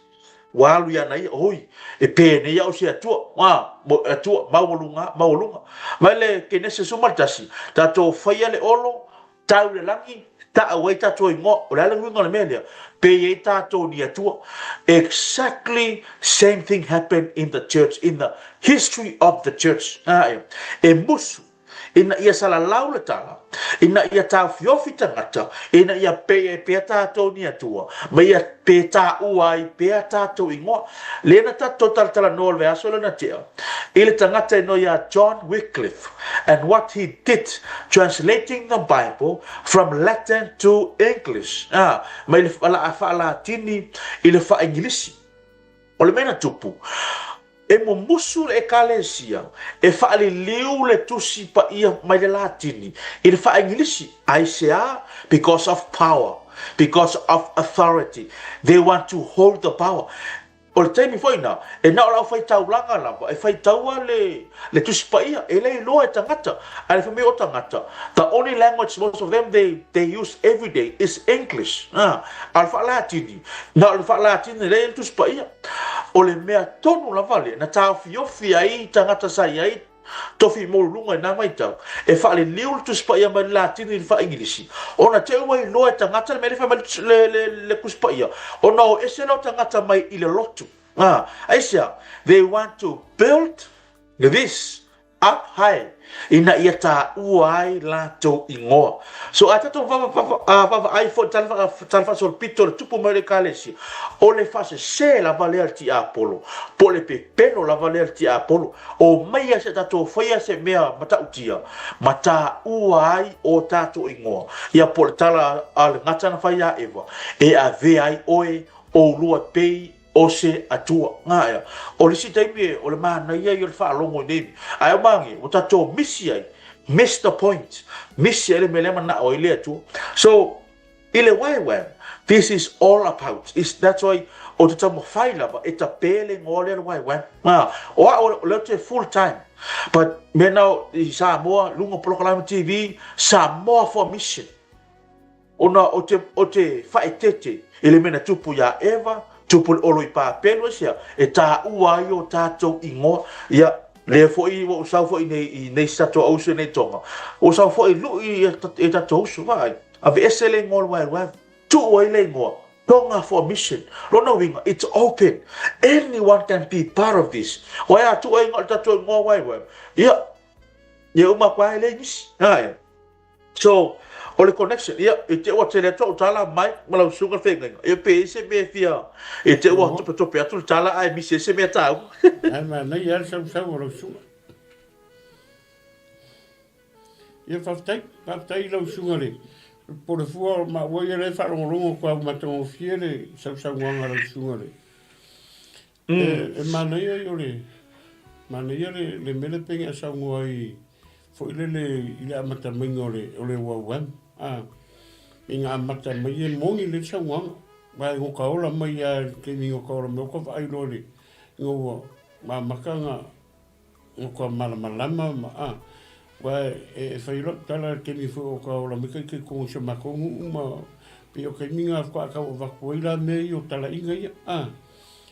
ua alu ia na ia, oi, e penei au se Atua, a, mo Atua, maualuga, maualuga. Mai le Kenese 11, tatou faia le olo, Tau i le lagi, taʻu ai tatou igoa. O le a le uiga o le mea lea? Pei ai tatou ni Atua. Exactly same thing happened in the church, in the history of the church. Ae, e musu, ina ia salalau le tala, ina ia taofiofi tagata, ina ia pei ai pea tatou ni Atua, ma ia pe taua ai pea tatou igoa. Lea na tatou talatalanoa i le vaiaso lea na tea, i le tagata inoa ia John Wycliffe and what he did translating the Bible from Latin to English, ā, mai le faa-Latini i le faa-Igilisi. O le mea na tupu, e mumusu le Ekalesia e faaliliu le Tusi Paia mai le Latini i le faa-Igilisi. Aisea? Because of power, because of authority. They want to hold the power. O le taimi foi na, e na o le aufai-taulaga lava e faitaua le, le Tusi Paia, e le iloa e tagata. Ae le fai mai o tagata, the only language most of them they, they use every day is English. A, a o le faa-Latini, na o le faa-Latini lea e i ai le Tusi Paia. O le mea tonu lava lea na taofiofi ai tagata sa i ai tofi maualuluga i na vaitau, e faaliliu le Tusi Paia mai le Latini i le faa-Igilisi, ona te i ua iloa e tagata le mea lea e fai mai le, le, le Tusi Paia, ona o ese lea o tagata mai i le lotu. Ah, aisea? They want to build this up high ina ia taua ai latou igoa. So a tatou vaavaai foi tala faasolopito le tupu mai o le Ekalesia, o le faasese lava lea a le tiapolo, po o le pepelo lava lea a le tiapolo. Omaia se tatou faia se mea matautia ma taua ai o tatou igoa. Ia po o le tala a le gata na fai ia Eva, e avea ai oe oulua pei o se Atua. Ngā ea, o le isi taimi e, o le manaia ia o le faalogo i nei mea. Ae o mange, ua tatou misi ai, miss the point, misi ai le mea lea manao ai le Atua. So, i le YWAM, this is all about, is, that's why, o te taumafai lava e tape le ingoa lea le YWAM. Ngā, o au, o lea ou te full time, but mena i Samoa, luga o polokalame TV, Samoa for Mission. Ona o te, o te whaetete i le mea na tupu iā Eva, tupu le olo i Pāpelu, aisea, e tāua ai ō tātou ingoa, ia, lea foi ua ou sau foi nei i nei si tatou auso i nei Tonga, ua sau foi lui e tatou uso, vaai, aveese le ingoa o le YWAM, tuu ai le ingoa, Tonga for Mission. Lona uiga, it's open, anyone can be part of this. Wai a tuu ai ingoa le tatou ingoa YWAM, ia, ia uma atu ai e leai nisi, ae. So, o le connection, ia, i te ua tele atu au tala mai ma lau susuga le feagaiga, ia pe i ai se mea e fia, i te ua topetope atu le tala ae misi ai se mea tāua. Ae manaia lava le sausau o lau susuga. Ia faafetai, faafetai i lau susuga le Polefua o maua ia lea e faalogologo atu au matagofie le sausaunoaga a lau susuga le E manaia ia o le manaia le le mea lea pei ona e saunoa ai foi lele i le amata maiga o le o le YWAM a ina amata mai e moni le saunoaga aua e goka ola mai lava i le taimi goka ola mai o ka vaai loa i le ina ua amata ona Ua malamalama ma a, aua e fai lau tala i le taimi foi o ka ola mai kai totonu o si o matou nuu ma pei o taimi na faatoa tau avatu ai la mea ia o talaiga ia, a,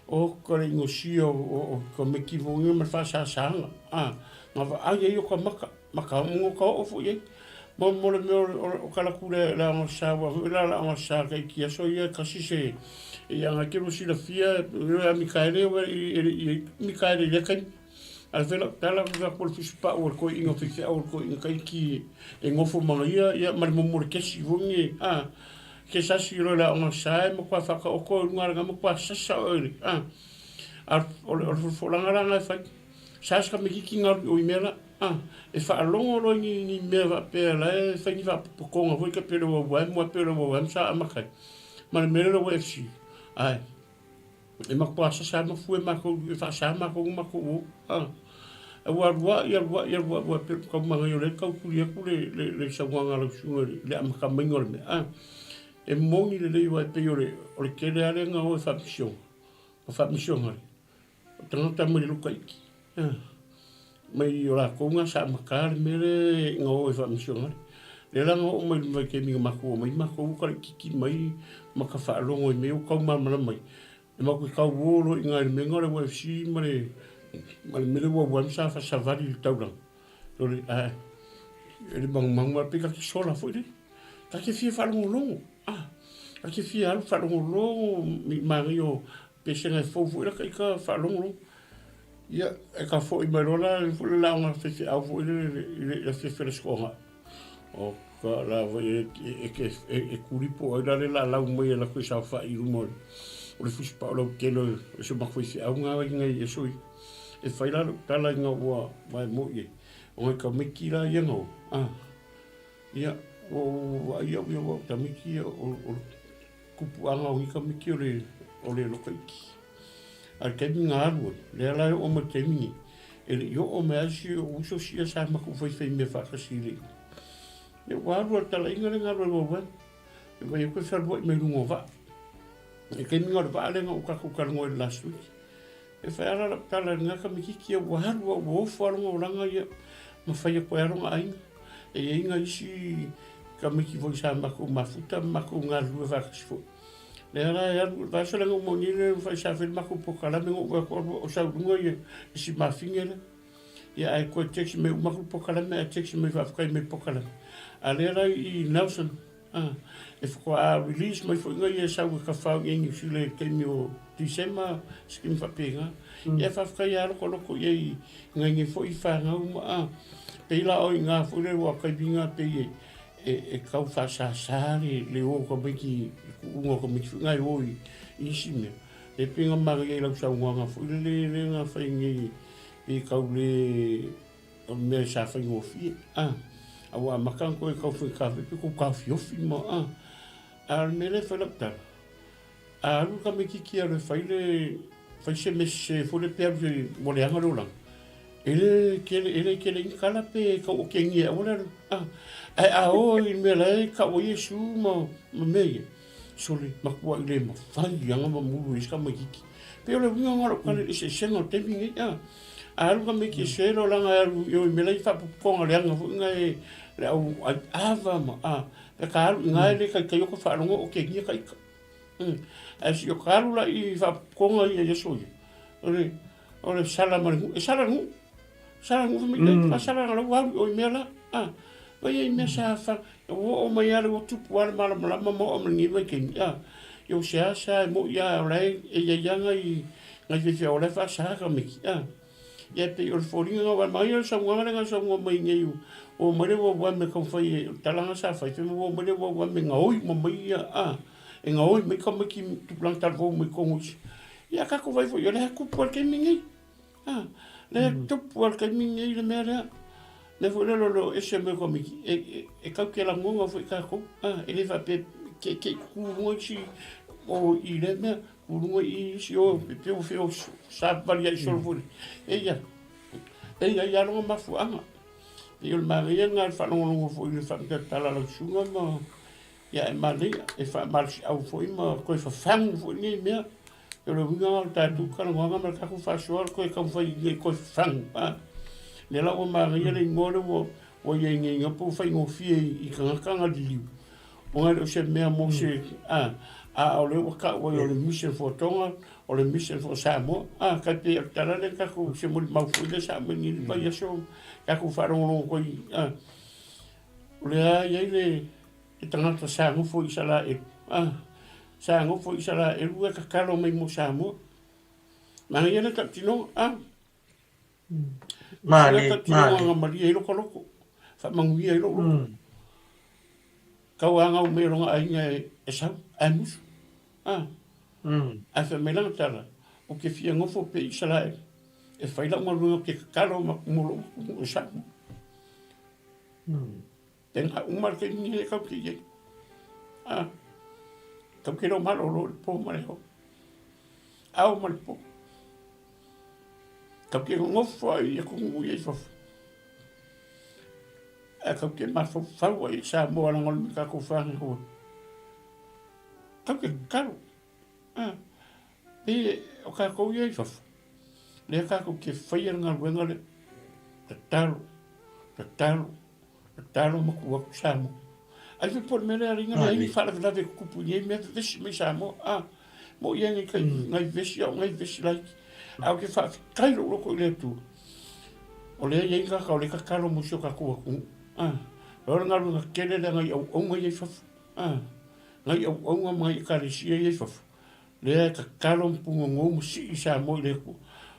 o ka le inosia o ka metivoina ma le faasasaga, a, na vaai ai o ka maka, maka mo ka oo foi i ai. Mo mo le mea o ka laku le le aogasa aua foi la le aogasa kai ki aso ia kasi se ia nga ke lo silafia e a Mikaele e le i Mikaele i lea taimi. A le fela tala ka ko le fusi pa'u o le koiʻiga faifeau o le koiʻiga kaiki e gofo ma ia ia ma le momo o le kesi foi ni a ke sasi loa i le aoga sa e matua faataoto i luga o le matua sasa oe i le a. A o le folafolaga la na e fai, sa se tamaititi na alu i o i mea la, a, e faalogo loa i ni, ni mea faapea la e fai ni faapopotoga foi tai pei o le uauae ma pei o le uauae sa amata ai ma le mea lea o le YFC. Ae e matua sasa ma fue matou e faasa matou na matou o, a. Ua alu ai, alu ai, alu ai, ua pei o tau manaia o lea e tau tuli atu le, le, le saunoaga a lau susuga i le amata maiga o le mea, a. E moni lelei aua e pei o le, o le tele lava lea na o e faamisiona, o faamisionare, o tagata mai le luka iki, a, mai o latou na sa amata le mea lea na o e faamisionare. Lea la na oo mai i le vaitaimi na matou omai matou ua kalaititi mai ma ka faalogo i mea ua tau malamalama ai. E matou te tau o loa i ina i le mea lena o le YFC ma le ma le mea lea ua uae ma sa faasavali i le taulaga. O le, ae, e le magumagu lava, pei ta te sola foi lele. Ta te fia faalogologo, a, ta te fia alu faalogologo i manaia o pesega e fou foi la ita faalogologo. Ia, e ka foi mai loa la foi le laoga faifeau foi lele i le afiafi o le Aso Toonai. O ka la foi e kuli po o ai la le lalau mai e latou i saofai i luma o le fusipao lautele o si o matou faifeau na i aso ia. E fai la lou tala ina ua e moi ai, o nai tamaiti la ia na o, a, ia, ua ou vaai au ia, ua ou tamaiti ia o le tupuaga o nei tamaiti o le, o le loka iki. A o le taimi na alu ai, lea la e oo mai le taimi nei, e le i oo mai lava si ou uso sia sa matou faifai mea faatasi i le, ia ua alu lava i le talaiga lea na alu ai ua uae. E vaai atu e fealuai mai luga o vaa. I le taimi na o le vaa lea na ou tatou talanoa ai i le last week. E fai lava la lau tala i lena tamaititi ia ua alu lava ua ofo lava lona olaga ia ma fai atu ai lava lona aiga. E i ai nai isi tamaiti foi sa matou mafuta ma matou galulue faatasi foi. Lea la e alu, vaiaso lea na uma nei lea na fai sa fai le matou polokalame na ou vaai atu o sau i luga ia isi mafine lea. Ia ae toe text mai uma atu le polokalame ae text mai faafetai mai i le polokalame. A lea la i Nelson, a, e faatoa release mai foi ia e sau e tafao i Niu Sila i le taimi o December, se taimi faapena. Ia faafetai lava lokoloko i ai i nai nei foi fanau ma a, pei la o i ina foi lea ua taimi ina pei e tau faasasa le o o tamaiti, le tuuga o tamaiti foi na e o i isi mea. E pei ona manaia i lau saunoaga foi lele lea na fai nei pei tau le o le mea sa faigofie, a, a ua amata ona toe tau faigata pe tou taofiofi ma, a. A o le mea lea e fai lau tala, a alu le tamaititi e alu e fai le, fai se mea sese foi lea pe alu se, ua leaga le olaga, e le tele, e le tele ai ni tala pe tau otegia e aua le alu, a. Ae a o i le mea la e tau ai Iesu ma, ma mea ia, sole, matuai le mafai lava ma mulu ai se tamaititi. Pei o le uiga lena o lau tala i le eseesega o le taimi lenei, a. A alu tamaiti e sue le olaga e alu i o i mea la e faapopotoga leaga foi na e le au ai ava ma, a, pe ka alu i ina e le taitai o ka faalogo o otegia ka ita. Ae si o ka alu la i faapopotoga ia i aso ia, o le, o le sala ma le nuu, e sala le nuu. Sala le nuu fai mai, mm. sala na lau alu i o i mea la, a. Vai ai mea sa fa, ua oo mai lava ua tupu lava le malamalama ma oo mai lenei vaitaimi, a. Ia o se asa e moi lava o la e i ai lava nai, nai faifeau o la e faasa tamaiti, a. Ia e pei o le foliga lena, aua e manaia le saunoaga lea na saunoa mai nei, ua oo mai le uauame e taumafai e, o le tala lena sa fai, fai mai ua oo mai le uauame e gaoi uma mai ia, a, e gaoi mai tamaiti tupulaga talavou mai totonu o isi. Ia a tatou vaai foi, o lea e tupu lava i le taimi lenei. A, lea e tupu lava i le taimi lenei le mea lea. Mea foi lea o le o ese mai o tamaiti, e tau te lagona foi tatou, a, e le faapea e te i tutu i luga isi o i lea mea, tu i luga i isi o e pei ua fia savavali ai solo foi lea. Eia, e i ai lava lona mafuaaga. Pei o le manaia lena o le faalogologo foi i le faamatala a lau susuga ma, ia e manaia, e faamalosiau foi ma toe fafagu foi lenei mea. O le uiga o le tatou talanoaga ma le tatou faasoa, o le toe taumafai ina ia toe fafagu. A, lea la ua manaia le igoa lea ua ua i ai nei po ua faigofie i tagata ona liliu, ona e le o se mea mo se, a, a o lea ua tau ai o le mission for Tonga, o le mission for Samoa. A, tai pei o le tala lea tatou, se molimau foi lea sa aumai nei le vaiaso, tatou faalogologo atu ai, a, o lea e i ai le Le tagata sa nofo i Isaraelu, a, sa nofo i Isaraelu e tatalo mai mo Samoa. Manaia le tautinoga, a. Male, male. Aga malie ai loko loko, faamanuia ai lou loko. Tau agau mai o lona aiga e sau, ae musu. A. Ae fai mai lana tala, Ou te fia nofo pea i Isaraelu e fai lau galuega ou te tatalo mo lou atunuu e Samoa. Tena uma le taimi nei e tatou te i ai. A, tatou te le o malolo i le po ma le ao. Ao ma le po. Tatou te nonofo ai i atunuu ia i fafo. Ae tatou te mafaufau ai i Samoa leaga o le mea tatou fanau ai. Tatou te tatalo. A, pei o tatou ia i fafo, lea tatou te faia le galuega lea, tatalo, tatalo, tatalo ma tuu atu Samoa. Ai foi po o le mea lea alii na leai ni faalavelave e tutupu i nei mea vevesi mai Samoa, a, mo i ai nai nai vevesi a o nai vevesi laiti. Ae ou te faafetai lou loto i le Atua, o lea e i ai ni tagata o lea e tatalo mo si o tatou atunuu, a. O le galuega tele lea nai auauna ia i fafo, a. Nai auauna ma nai ekalesia ia i fafo, lea e tatalo ma punonou ma sii i Samoa i le Atua.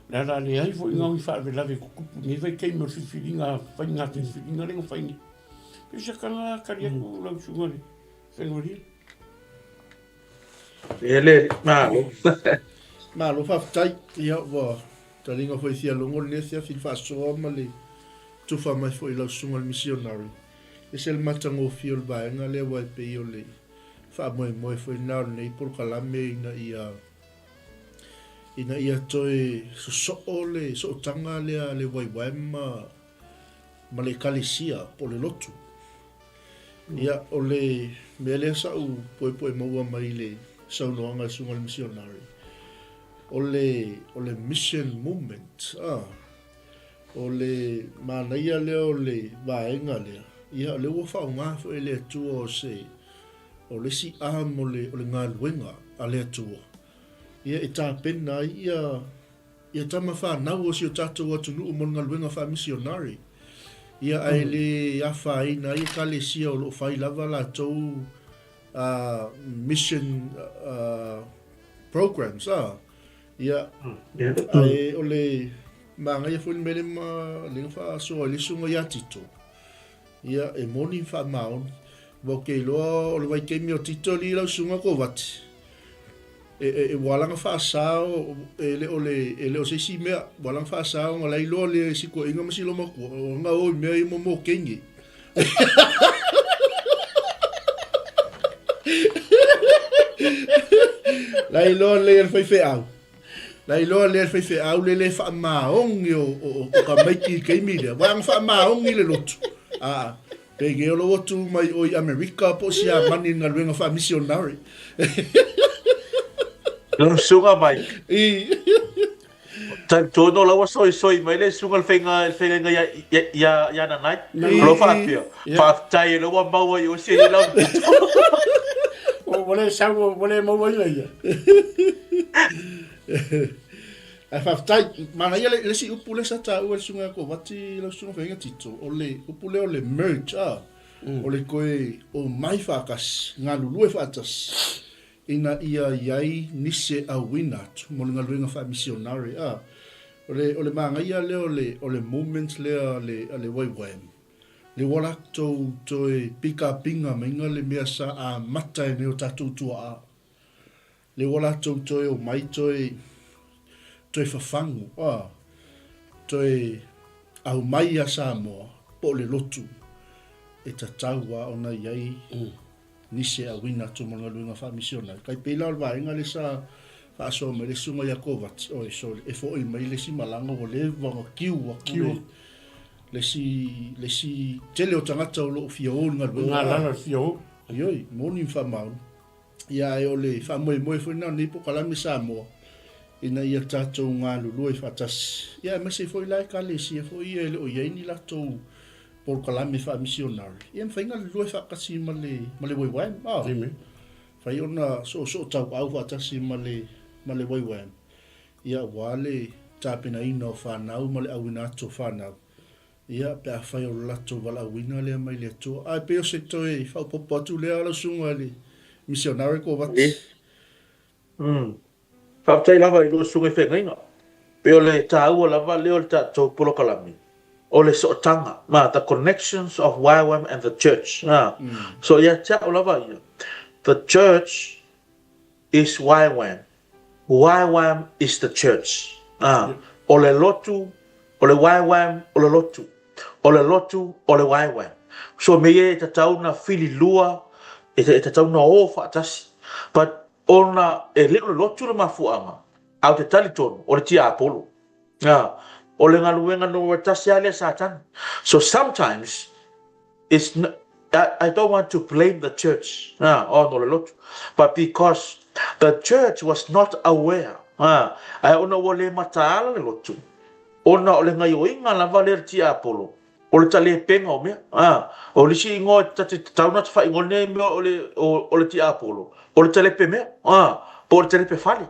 O le ala leai foi na o ni faalavelave e tutupu i lenei vaitaimi o le filifiliga, faiga filifiliga lea na fai nei. Pei o se tala tali atu lau susuga i le Faigolia. Ele, malo. Malo faafetai. Ia ua taliga foi fia logo lenei afiafi i le faasoa ma le tufa mai foi i lau susuga i le misionari. Ese le matagofie o le vaega lea aua e pei o le faamoemoe foi lena o lenei polokalame ina ia ina ia toe sosoo le sootaga lea a le YYM ma ma le Ekalesia po o le lotu. Ia, o le mea lea sa ou poepoe maua mai le saunoaga a le Susuga i le Misionari, o le, o le mission movement, ah, O le manaia lea o le vaega lea, ia o lea ua faaaoga foi e le Atua o se, o le isi arm o le, o le galuega a le Atua, ia e tapena ai ia, ia tama fanau o si o tatou atunuu mo le galuega faamisionare. Ia ae le afaina ai Ekalesia o lo o fai lava latou uh, mission uh, programs, ah. Ia, ae o le manaia foi le mea lea ma lea na faasoa ai le susuga ia Tito, ia, e moni ma faamaoni. Aua ou te iloa o le vaitaimi o Tito alii lau susuga Kovati, e, e, e ua ala ona faasa o, e le o le, e le o se isi mea, ua ala ona faasa ona la e iloa le sikoiga ma silomatua, o ona o i mea ia mo mokeini. La iloa lelei e le faifeau. La iloa lelei e le faifeau le le faamaoni o, o, o tamaiti i le taimi lea. Aua ana faamaoni le lotu. Aa, pei o lou atu mai o i Amerika po o Siamani i le galuega faamisionare. Lau susuga Mike. I. Talitonu la ua soisoi mai le susuga i le faiga i le feagaiga ia ia ia ia Nanai. O lo o faapea, faafetai o lea ua maua i o se lau pito. Ua le sau, ua le mauaina ia. Ae faafetai, manaia le isi upu lea sa taua e le susuga ia Kovati lau susuga feagaiga Tito, o le upu lea o le merge, a, o le toe omai faatasi, galulue faatasi ina ia i ai nisi e auina atu mo le galuega faamisionare. A, o le, o le manaia lea o le, o le movement lea a le, a le YWAM, le ua latou toe pikapiga maiga le mea sa amata e nai o tatou tuaa. Le ua latou toe omai toe, toe fafagu, a, toe aumai ia Samoa po o le lotu e tatau lava ona i ai nisi e auina atu mo le galuega faamisionari. Tai pei la o le vaega lea sa faasoa mai le susuga ia Kovati, oi sorry, e foi mai le isi malaga ua leva ona kiu atu le, le isi, le isi tele o tagata o lo o fia o i le galuega. Galala le fia o. Ioe, moni ma faamaoni. Ia ae o le faamoemoe foi lena o lenei polokalame Samoa ina ia tatou galulue faatasi. Ia aemaise foi la Ekalesia foi ia e le o i ai ni latou polokalame faamisionare, ia mafai ona galulue faatasi ma le ma le YYM. Ah, Amen. Mafai ona soosoo tauau faatasi ma le ma le YYM. Ia aua le tapenaina o fanau ma le auina atu o fanau. Ia, pe afai o le latou valaauina lea mai le Atua. Ae pei o se toe faaopoopo atu lea lau susuga i le misionare Kovati. Faafetai lava i lou susuga i feagaiga. Pei o le taua lava lea o le tatou polokalame, o le sootaga, ma the connections of YWAM and the church. So ia te au lava ia, the church is YWAM. YWAM is the church. Ah, o le lotu, o le YWAM o le lotu. O le lotu o le YWAM. So me ia e tatau na fililua, e, e tatau na o whaatasi. But ona e le o le lotu le mafuaanga, a o te talitonu, o le tiapolo. Ah, o le galuega numera tasi lava lea Satani. So sometimes it's not, I, I don't want to blame the church, ah, ona o le lotu, but because the church was not aware, ah, ae ona ua le mataala le lotu, ona o le gaioiga lava lea le tiapolo, o le talepenga o mea, ah, o le isi igoa ta te tatau ona faaigoa nei mea o le, o, o le tiapolo, o le talepe mea, ah, po o le talepe fale.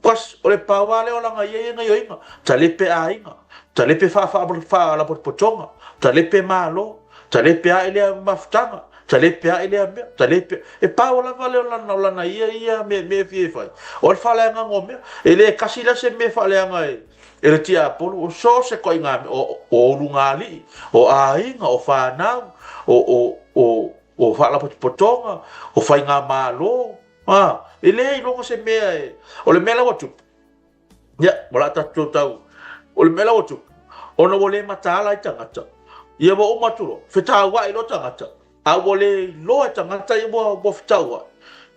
Plus, o le pau lava lea o lana ia ia gaioiga, talepe aiga, talepe faalapotopotoga, talepe malo, talepe ae lea mafutaga, talepe ae lea mea, talepe... E pau lava lea o lana, o lana ia ia mea, mea e fia e fai. O le faaleagaga o mea, e le kasi la se mea faaleaga e, e le tiapolo, o so o se koaiga mea, o, o ulugalii, o aiga, o fanau, o, o, o, o faalapotopotoga, o faigamalo, A, e le iloga se mea e, o le mea la ua tupu. Ia, ua la tatou tau, o le mea la ua tupu, ona ua le mataala ai tagata. Ia ua uma atu loa, fetauai loa tagata, a ua le iloa e tagata ia ua, ua fetauai.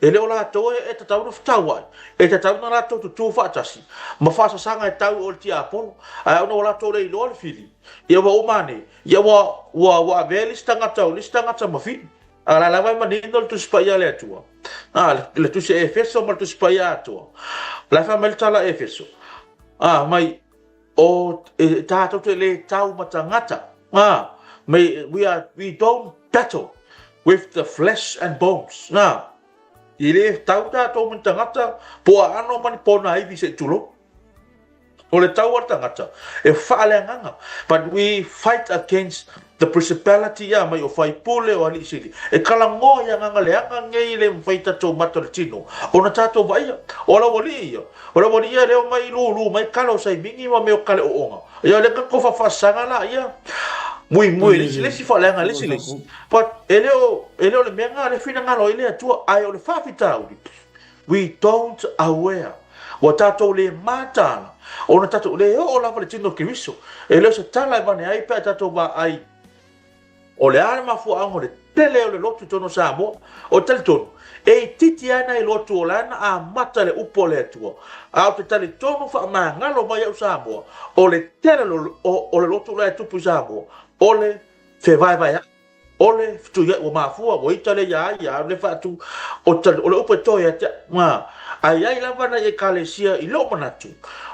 E le o latou e, e tatau ona fetauai, e tatau ona latou tutū faatasi, ma faasasaga e tau o le tiapolo, ae ona ua latou le iloa le fili, ia ua uma ane, ia ua, ua, ua avea le isi tagata, o le isi tagata ma fili. A la lava e manino le Tusi Paia a le Atua. A, le Tusi a Efeso ma le Tusi Paia atoa. O la e fai mai le tala a Efeso. A, mai, o, e, tātou te le tau ma tangata. A, mai, we are, we don't battle with the flesh and bones. A, i le tau tātou ma ni tangata, po a ano ma ni pona iwi se i tulou. O le tau a le tangata, e faaleagaga. But we fight against the principality ia mai o faipule o alii sili. E kalagoa i agaga leaga nei le mafai tatou mata o le tino. Ona tatou vaaia, o lau alii ia, o lau alii ia leo mai lulu mai kala o saimigi ma mea o kale ooga. Ia le ka kofa faasaga la ia. Muimui le isi le isi faaleaga le isi le isi. But e le o, e le o le mea nga le finagalo ai le Atua, ae o le faafitauli. We don't aware. Ua tatou le mataala, ona tatou le oo lava le tino o Keriso. E le o se tala e vane ai pe a tatou vaai o le a le mafuaaga o le tele o le lotu i totonu o Samoa. O talitonu, e itiiti lava nai lotu o la na amata le upu a le Atua. A o te talitonu faamagalo mai au Samoa, o le tele o le lotu la e tupu i Samoa, o le fevaevaea'i. O le fetuia'i ua mafua, ua ita lea iā ia, a o le faatu, o o le upu e toe ia te au, a, a i ai lava nai Ekalesia i lou manatu,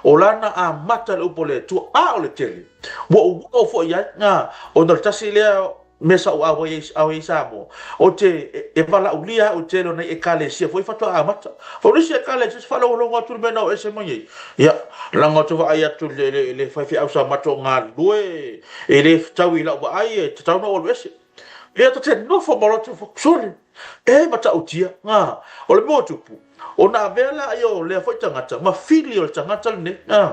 o lana amata le upu o le Atua, a o le tele, ua ou oo foi i ai, a, ona o le tasi lea mea sa ou auai ai, auai ai Samoa, ou te, e valaaulia au i le tele o nai Ekalesia foi faatoa amata. O nisi Ekalesia, se faalogologo atu i le mea na oo ese mai ai, ia, leaga ou te vaai atu i le, le, le faifeau sa matou galulue, E le fetau i lau vaai e tatau ona ou alu ese. Ia ta te nofo ma loto sole. E matautia, ngā. O le mea ua tupu, ona avea la ia o lea foi tagata ma fili o le tagata lenei, ngā.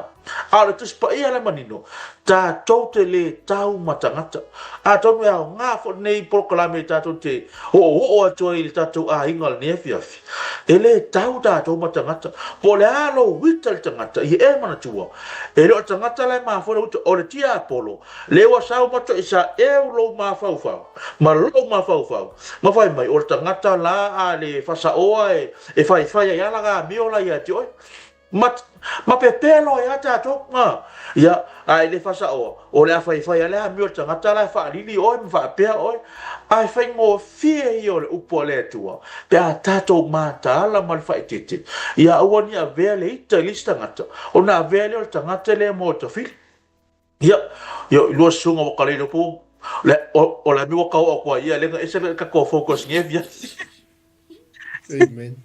A o le Tusi Paia la e manino, tatou te le tau ma tagata. Atonu e aoga foi lenei polokalame tatou te oooo atu ai i le tatou aiga o lenei afiafi. E le tau tatou ma tagata. Po o le a lou uita i le tagata, ia e manatua, E le o le tagata la e mafua le uta, o le tiapolo, le ua sau ma toisa eu lou mafaufau, ma lou mafaufau, ma fai mai, o le tagata la a le fasaoa e, e faifai ai ala ga amio la ia te oe. Ma, ma pepelo ai a tatou, a, ia, a e le fasaoa, o le a faifai a le amio le tagata la e faalili oe ma faapea oe, a e faigofie ia o le upu a le Atua, pe a tatou mataala ma le faaeteete, ia aua ne i avea le ita i le isi tagata, ona avea lea o le tagata lea mo tafili. Ia, ia i lua susuga ua kalei lopo, le, o, o la mi ua kau au kua ia, lenga ese le ka focus nge via. Amen.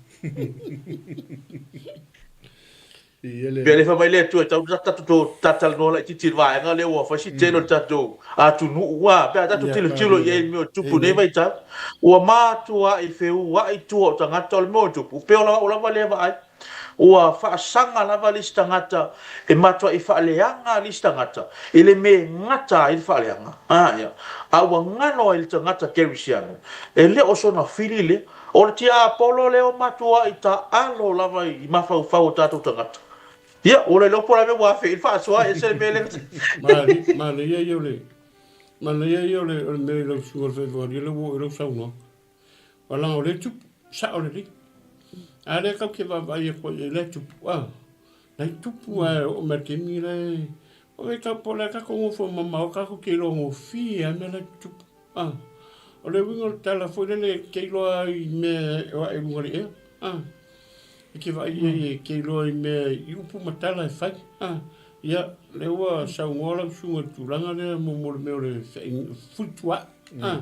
Pe le fai mai le Atua e tau tatou talatalanoa laitiiti i le vaega lea ua fai si tele o le tatou atunuu a pe a tatou tilotilo i ai i mea o tupu i nei vaitau ua matuai feua'i tua o tagata o le mea o tupu pei o lau lava lea vaai ua faasaga lava le isi tagata e matuai faaleaga le isi tagata i le mea e gata ai le faaleaga a ia a ua galo ai le tagata kerisiano e le o sona fili lea. O le tiapolo lea ua matuai taalo lava i mafaufau o tatou tagata. Ia, ua le iloa po o le a le mea ua afe i ai le faasoa, e ese le mea lea. Manaia ia o le manaia ia o le o le mea i lau susuga i le Faifeau lea ua oo i lau saunoaga. Aua leaga o lea e tupu, sao lelei. A lea tatou te vaavaai atu ai i ai, la e tupu, a. La e tupu ae oo mai i le taimi la e o e tau po o le a tatou nofo mamao tatou te iloa gofie lava mea la e tutupu. A, o le uiga o le tala foi lele e te iloa ai i mea e o ae i luga o le ea. A, e te vaai i ai e te iloa i mea i upu ma tala e fai. A, ia, lea ua saunoa lau susuga i le tulaga lea mo mo le mea o le fefuitua'i. A,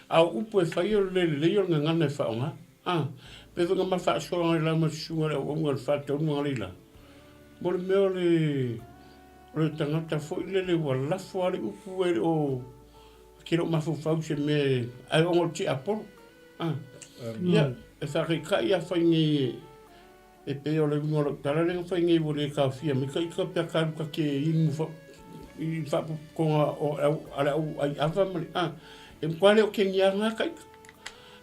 a o upu e fai o le le lelei o le gagana e faaaoga. A, pei foi na ma faasoa ai la ma le susuga i le auauna i le faataunuga leila, mo le mea o le, o le tagata foi lele ua lafo lava le upu e le o, ke le o mafaufau i se mea, ae ona o le tiapolo. A, ia, e faataitai a fai nei e pei o le uiga o lau tala lea na fai nei ua le taofia mai ka ita pe a ka alu ta te inu fa, i faapopotoga o a le au ai ava ma le, a, e matua le o kegia nga ka ita.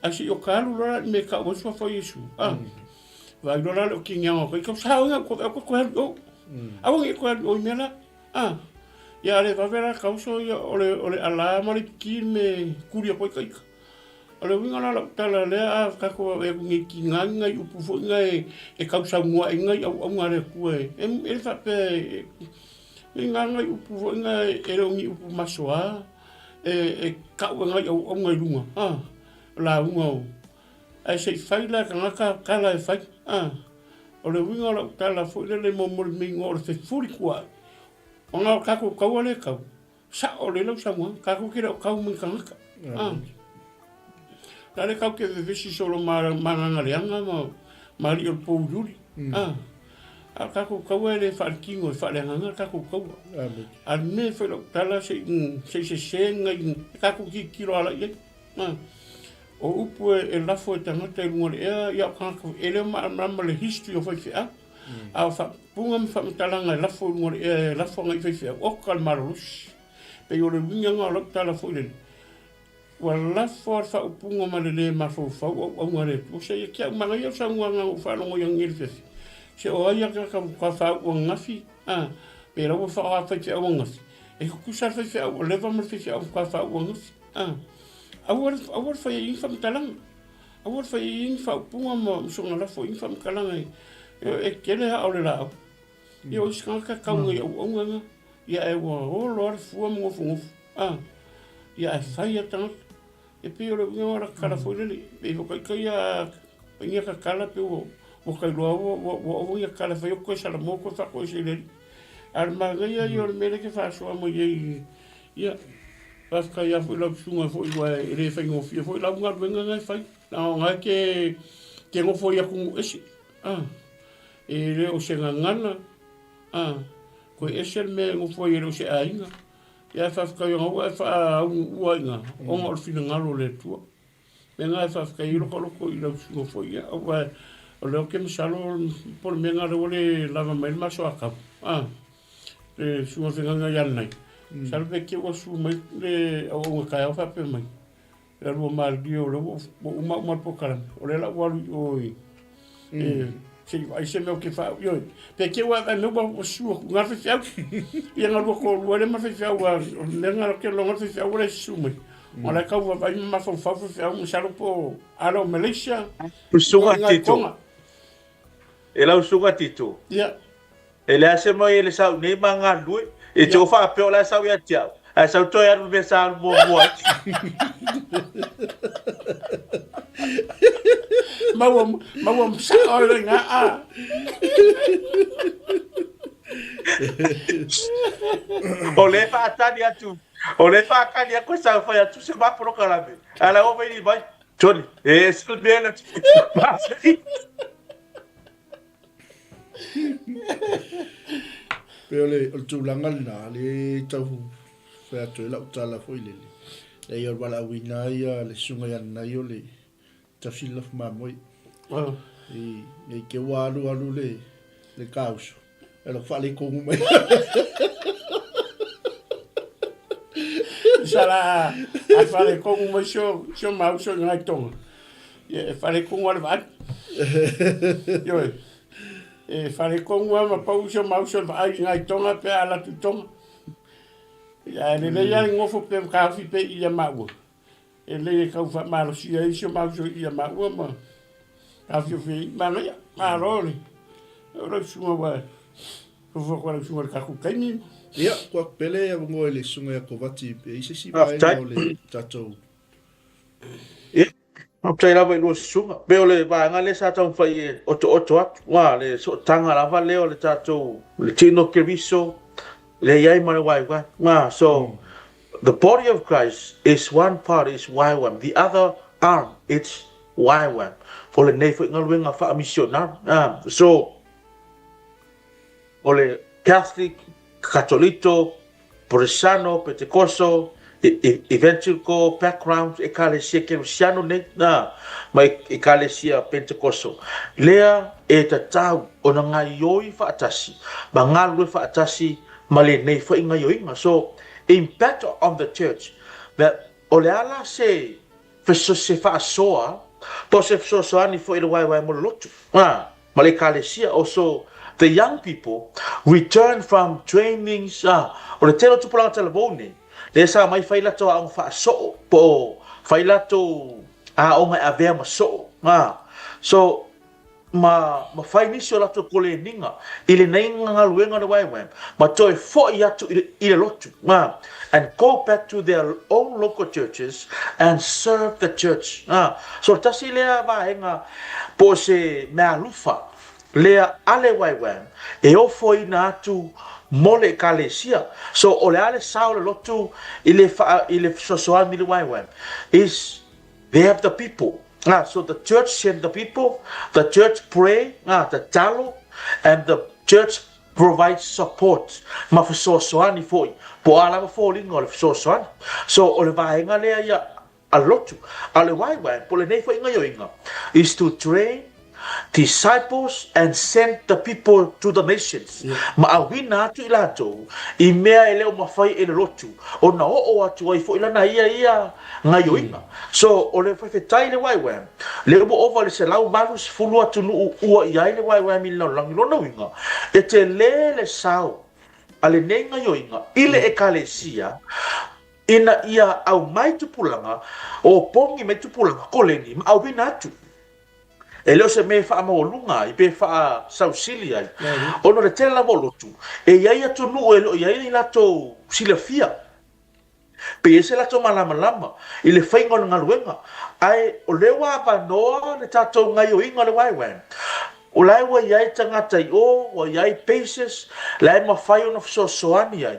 Ae se i o ka alu loa la i le mea e tau ai suafa o Iesu, a, vaai loa la le o kegiaga o ka ita, sa oe au koe koe alu i o. Aua ne i koe alu i o i mea la, a, ia a le vave la ka oso ia o le, o le ala ma le piki le mea e kuli atu ai ka ita. O le uiga la o lau tala lea a tatou vaavaai atu nei ki ngai ngai upu foi na e tausaunoa ai ngai auauna a le Atua e e le faapea e e nga ngai upu foi na e le o ni upu masoa e e kau e ngai auauna i luga a lauga o ae se i fai la e tagata tala e fai a o le uiga o lau tala foi lele mo mo le mea o le fefuli tua'i ona o tatou taua lea e tau Sao lelei lau saunoaga, tatou te le o kau mai tagata. Ah. La le kau te vevesi solo ma magaga leaga ma ma alii o le pouliuli. Ah. A o tatou taua e le faaletino e faaleagaga le tatou taua. A le mea e fai lau tala se i se i sese nai tatou tilotilo ala i ai. Ah. O upu e, e lafo e tagata i luga o le ea, ia o tagata e le o malamalama le history o faifeau. A o faaupuga ma faamatalaga e lafo i luga o le ea e lafo agai i faifeau, oka le malolosi. Pei o le uiga lena o lau tala foi lele, ua lafo lava le faaupuga ma le lē mafaufau auauna a le Atua. Se ia te au manaia le saunoaga na ou faalogo i ananei i le afiafi, se o ai a tagata ua faauu ananafi, a, pe la ua faaaoga faifeau ananafi, e tutusa le faifeau ua leva ma le faifeau ua faauu ananafi, a. Aua le, aua le faia i ai ni faamatalaga. Aua le fai i ai ni faaupuga ma soona lafo i ai ni faamatalaga e tele aa o le laau. Ia o isi tagata e tau nei auauna na, ia ae ua olo lava le fua ma nofonofo, a, ia ae fai lava tagata. E pei o le uiga o la tatala foi lele, pei o ita ia fai nia tatala pei ua ua tailoa ua ua ua ova nia tatala e fai atu koe Salamo koe faatoese i le alii. A o le manaia ia o le mea lea e te faasoa mai ai Ia, faafetai lava foi i lau susuga foi aua e le faigofie foi lau galuega na e fai, leaga o na e te, te nofo i atunuu ese, a, e le o se gagana, a, toe ese le mea e nofo ai e le o se aiga. Ia ae faafetai ona ua e faaunuua i ina, ona o le finagalo o le Atua. Mea na e faafetai ai lokoloko i lau susuga foi, ia, aua o lea ou te masalo po o le mea na lea ua le lava mai le maso atau, a. le susuga feagaiga ia Nanai, masalo pe te i ua susu mai le auauna taeao faapea mai, le alu a malilie o lea ua uma uma le polokalame, o lea la ua alu i o i, se i vaai se mea ou te faa, ioe, pe te i ua vaai mai ua susu atu i ina le faifeau, ia na lua toalua lea ma le faifeau, aua o le mea lena ou te lagona le faifeau ua le susu mai, o la e tau vaavaai ma mafaufau faifeau, masalo po o a le o Malaysia, Susuga Tito. E lau susuga Tito. Ia. E leai se mea e le sau nei ma galulue. E te o faapea o la e sau ia te au, ae sau toe alu i le mea sa alu muamua ai. Maua, maua sao ai loa i ina, a. O lea e faatali atu, o lea e faatali atu e sau fai atu se ma polokalame. Ae la ua fai mai, Johnny, e ese le mea lea. Pei o le, o le tulaga lena, le tau fai atu ai lau tala foi lele. Leai, o le valaauina lava ia le susuga ia Nanai o le tafili lafu mamoe. I, nei te ua alu alu le, le kauso, e loko faaletonu mai. Sala a faaletonu mai sio, sio mau sio ngai tonga. Ia, e faaletonu lava le vaai. Ioe. E faaletonu lava ma pau uso ma uso i le vaai i ina i Toga pe a alu atu i Toga. Ia, ae lelei lava le nofo pea ma taofi pea i i ia maua. E lelei e tau faamalosia ai si o ma uso i i ia maua ma taofiofi ai. Manaia, malo le o lau susuga ua fuafua atu e lau susuga i le tatou taimi. Ia, kua pele avanoa i le susuga ia Kovati pe i ai se isi vaega o le tatou. Ia, faafetai lava i lua susuga. Pei o le vaega lea sa taumafai e otooto atu, ua le sootaga lava lea o le tatou le tino Keriso lea i ai ma le YWAM. Ua, so the body of Christ is one part is YWAM, the other arm it's YWAM. O lenei foi galuega faamisionari. So o le Catholic, Katoliko, Poresano, Petekoso, Evangelical background, Ekalesia Kerisiano nei, nā, ma Ekalesia Pentekoso. Lea e tatau ona gaioi faatasi ma galulue faatasi ma lenei foi gaioiga. So, impact on the church that o le a la se se faasoa po o se fesoasoani foi i le waewae mo le lotu. Nā, ma le Ekalesia. Also, the young people return from trainings, ah, o le tele o tupulaga talavou nei, lea sa omai fai latou aoga faasoo, po o fai latou aoga e avea ma soo, ah. So, ma, ma fai nisi o latou koleniga i lenei galuega o le YWAM, ma toe foi atu i le, i le lotu, ah, and go back to their own local churches and serve the church. Ah, so tasi lea vaega po o se meaalofa lea a le YWAM e ofoina atu mo le Ekalesia. So o le a le sao o le lotu i le wha, i le fesoasoani i le YWAM is they have the people. Ah, so the church send the people, the church pray, ah, tatalo, and the church provide support ma fesoasoani foi, po o a lava foliga o le fesoasoani. So o le vaega lea ia a lotu, a o le YWAM po o lenei foi gaioiga is to train disciples and send the people to the nations, ma auina atu i latou i mea e le o mafai e le lotu ona oo atu ai foi lana ia ia gaioiga. So o le faafetai i le YWAM, lea ua ova i le 180 atunuu ua i ai le YWAM i le lalolagi. Lona uiga, e tele le sao a lenei gaioiga i le Ekalesia ina ia aumai tupulaga, opogi mai tupulaga koleni ma auina atu. E le o se mea e faamaualuga ai pe faasausili ai, ona o le tele lava o lotu, e i ai atunuu e le o i ai ni latou silafia Pe i ai se latou malamalama i le faiga o le galuega, ae o lea ua avanoa le tatou gaioiga o le YWAM. O la e ua i ai tagata i o, ua i ai bases, la e mafai ona fesoasoani ai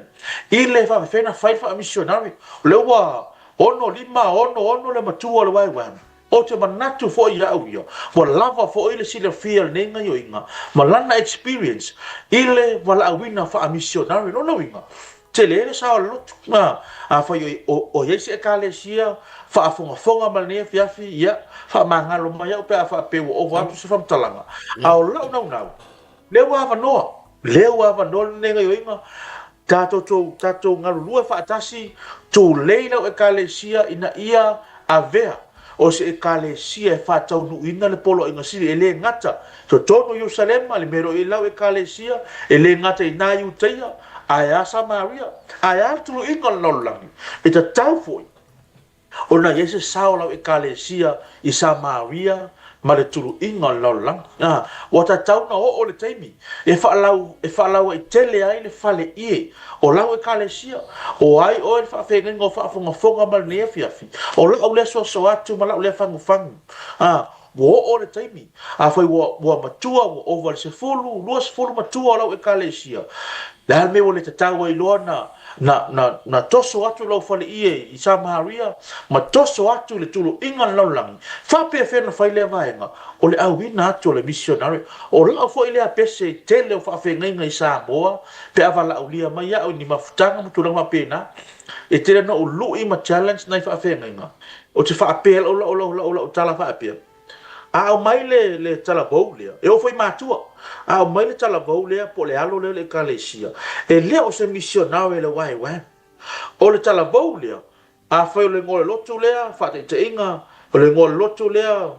i le faafefea ona fai le faamisionari. O lea ua 6, 5, 6, 6 le matua o le YWAM. Ou te manatu foi i au ia, ua lava foi le silafia o lenei gaioiga ma lana experience i le valaauina faamisionari. Lona uiga, tele le sao o le lotu. Afai o i ai se Ekalesia faafogafoga ma lenei afiafi, ia, faamagalo mai au pe a faapea ua ova atu se faamatalaga. A o lau naunau, lea ua avanoa, lea ua avanoa lenei gaioiga, Tatou tou, tatou galulue faatasi, tulei lau Ekalesia ina ia avea o se Ekalesia e faataunuuina le Poloaiga Sili, e le gata i totonu o Ierusalema, le mea o lo o i ai lau Ekalesia, e le gata i ina Iutaia, ae a Samaria, ae a le tuluiga o le lalolagi, e tatau foi Ona i ai se sao o lau Ekalesia i Samaria ma le tuluiga o le lalolagi. A, ua tatau ona oo le taimi e faalau, e faalauaitele ai le fale ie o lau Ekalesia. O ai oe le faafeagaiga o faafogafoga ma lenei afiafi? O lau lea soasoa atu ma lau lea fagufagu. A, Ua oo le taimi, afai ua, ua matua, ua ova i le 10, 20 matua o lau Ekalesia, le a le mea ua le tatau ai loa na, na, na, na toso atu lau faleie i Samaria, ma toso atu i le tuluiga o le lalolagi? Faapefea ona fai lea vaega? O le auina atu o le misionare. O lau foi lea pese i tele o faafeagaiga i Samoa, pe a valaaulia mai au i ni mafutaga ma tulaga faapena, e tele ona ou lui ma challenge nai faafeagaiga, Ou te faapea lau lau lau lau lau tala faapea, a aumai le le talavou lea, e oo foi i matua, a aumai le talavou lea po o le alo lea o le Ekalesia, e le o se misionare le YWAM. O le talavou lea, afai o le igoa o le lotu lea, faataitaiga, o le igoa o le lotu lea,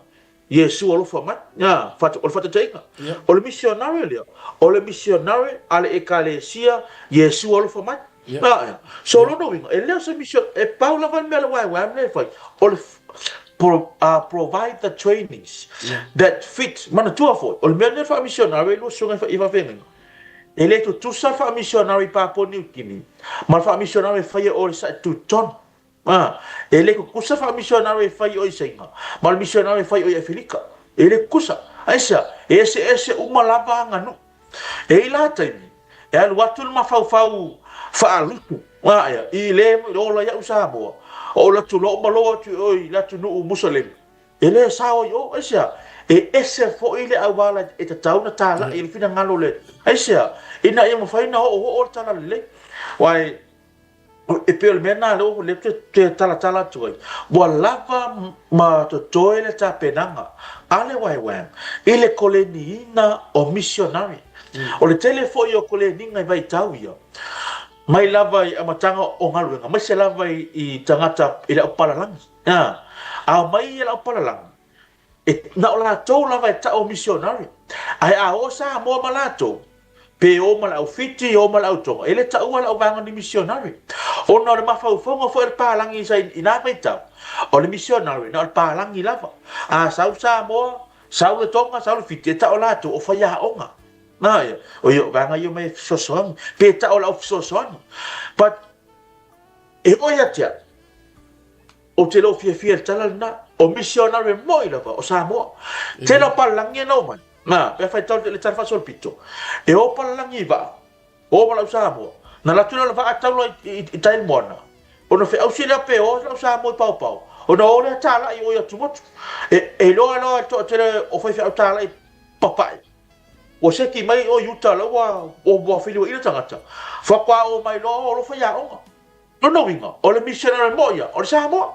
Iesu alofa mai. A, o le faataitaiga. O le misionare lea, o le misionare a le Ekalesia Iesu alofa mai. A, so o lona uiga, e le o se mission, e pau lava le mea a le YWAM lea e fai, o le provide the trainings that fit. Manatua foi, o le mea lea o le faamisionare i lua susuga i faafeagaiga, e le tutusa le faamisionare i Papua Niu Kini ma le faamisionare e faia o le Saʻi-Tutonu. A, e le kukusa faamisionare e fai o i Saina ma le misionare e fai o i Afelika. E le kukusa. Aisea? E eseese uma lava aganuu. E i la taimi, e alu atu le mafaufau faalutu, a ea, i le ola iaʻu Samoa, o ou atu loa uma loa atu i o i le atunuu Musalemi. E le sao i o, aisea? E ese foi le auala e tatau ona talai i le finagalo le, aisea? Ina ia mafai ona oooo le talalelei. Aua e E pei o le mea lena lea ou te toe talatala atu ai, ua lava ma totoe le tapenaga a le YWAM i le koleniina o misionari. O le tele foi o koleniga i vaitau ia, mai lava i amataga o galuega, aemaise lava i tagata i le aupalalagi. A omai i le aupalalagi, E na o latou lava e tau o misionari. Ae a o Samoa ma latou, pe o ma le au Fiti, o ma le au Tonga, e le taua lau vaega ni misionari. Ona o le mafaufauga foi o le palagi sa i na vaitau, o le misionari na o le palagi lava. A sau Samoa, sau le Tonga, sau le Fiti, e tau latou o faiaoga. Na ia, o ia, o vaega ia mai e fesoasoani, pe tau lau fesoasoani. But, e oo ia te au, Ou te le o fiafia i le tala lena. O misionare moi lava o Samoa. Tele o palalagi e nau mai. Na, pe afai tau le tala faasolopito. E o palalagi i vaa. O ma lau Samoa. Na alu atu lea o le vaa tau loa i tai le moana. Ona feausi lea pe o lau Samoa i paopao. Ona o lea talai o i atumotu. E iloa loa e toatele o faifeau talai papae. Ua seki mai o i uta la ua feliuaina tagata. Faatoa oo mai loa o lo faiaoga. Lona uiga, o le missionary moʻi ia, o le Samoa.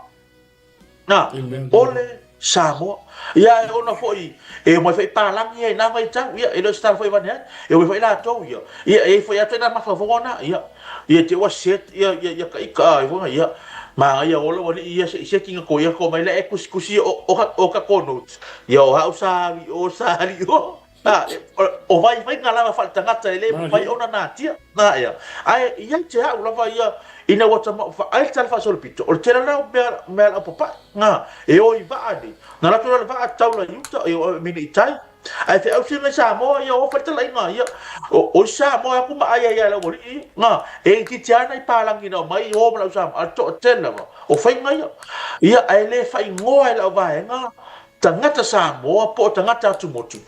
Na, o le Samoa. Ia, e ona foi, e omai foi palagi ia i nā vaitau, ia, e le o se tala foi avane ai, e omai foi latou ia, ia, e i ai foi atu nā mafaufauga na, ia, ia te ua set, ia, ia, ia ka ika, a, ia, ia, magaia ola ua lii ia se i seti nga ko ia ko mai lea e kusikusi o, o, o ka ko notes, ia o hau sa ali o, sa ali o. Nā, o vaivaiga lava faale-tagata e le mafai ona natia. Nā, ea. Ae ia te au lava ia, ina ua tamau ai le tala faasolopito, o le tele lena o mea, mea laupapae. Nā, e o i vaa nei. Nā latou la le vaa taula i uta, e o mine i tai. Ae feausi mai Samoa ia o faletalaiga ia. O, o i Samoa aku ma ai ai ai lau alii ia. Nā, e itiiti lava nai palagi na omai o ma lau Samoa, a toatele lava. O faiga ia. Ia, ae le faaigoa e lau vaega Tagata Samoa po o tagata atumotu,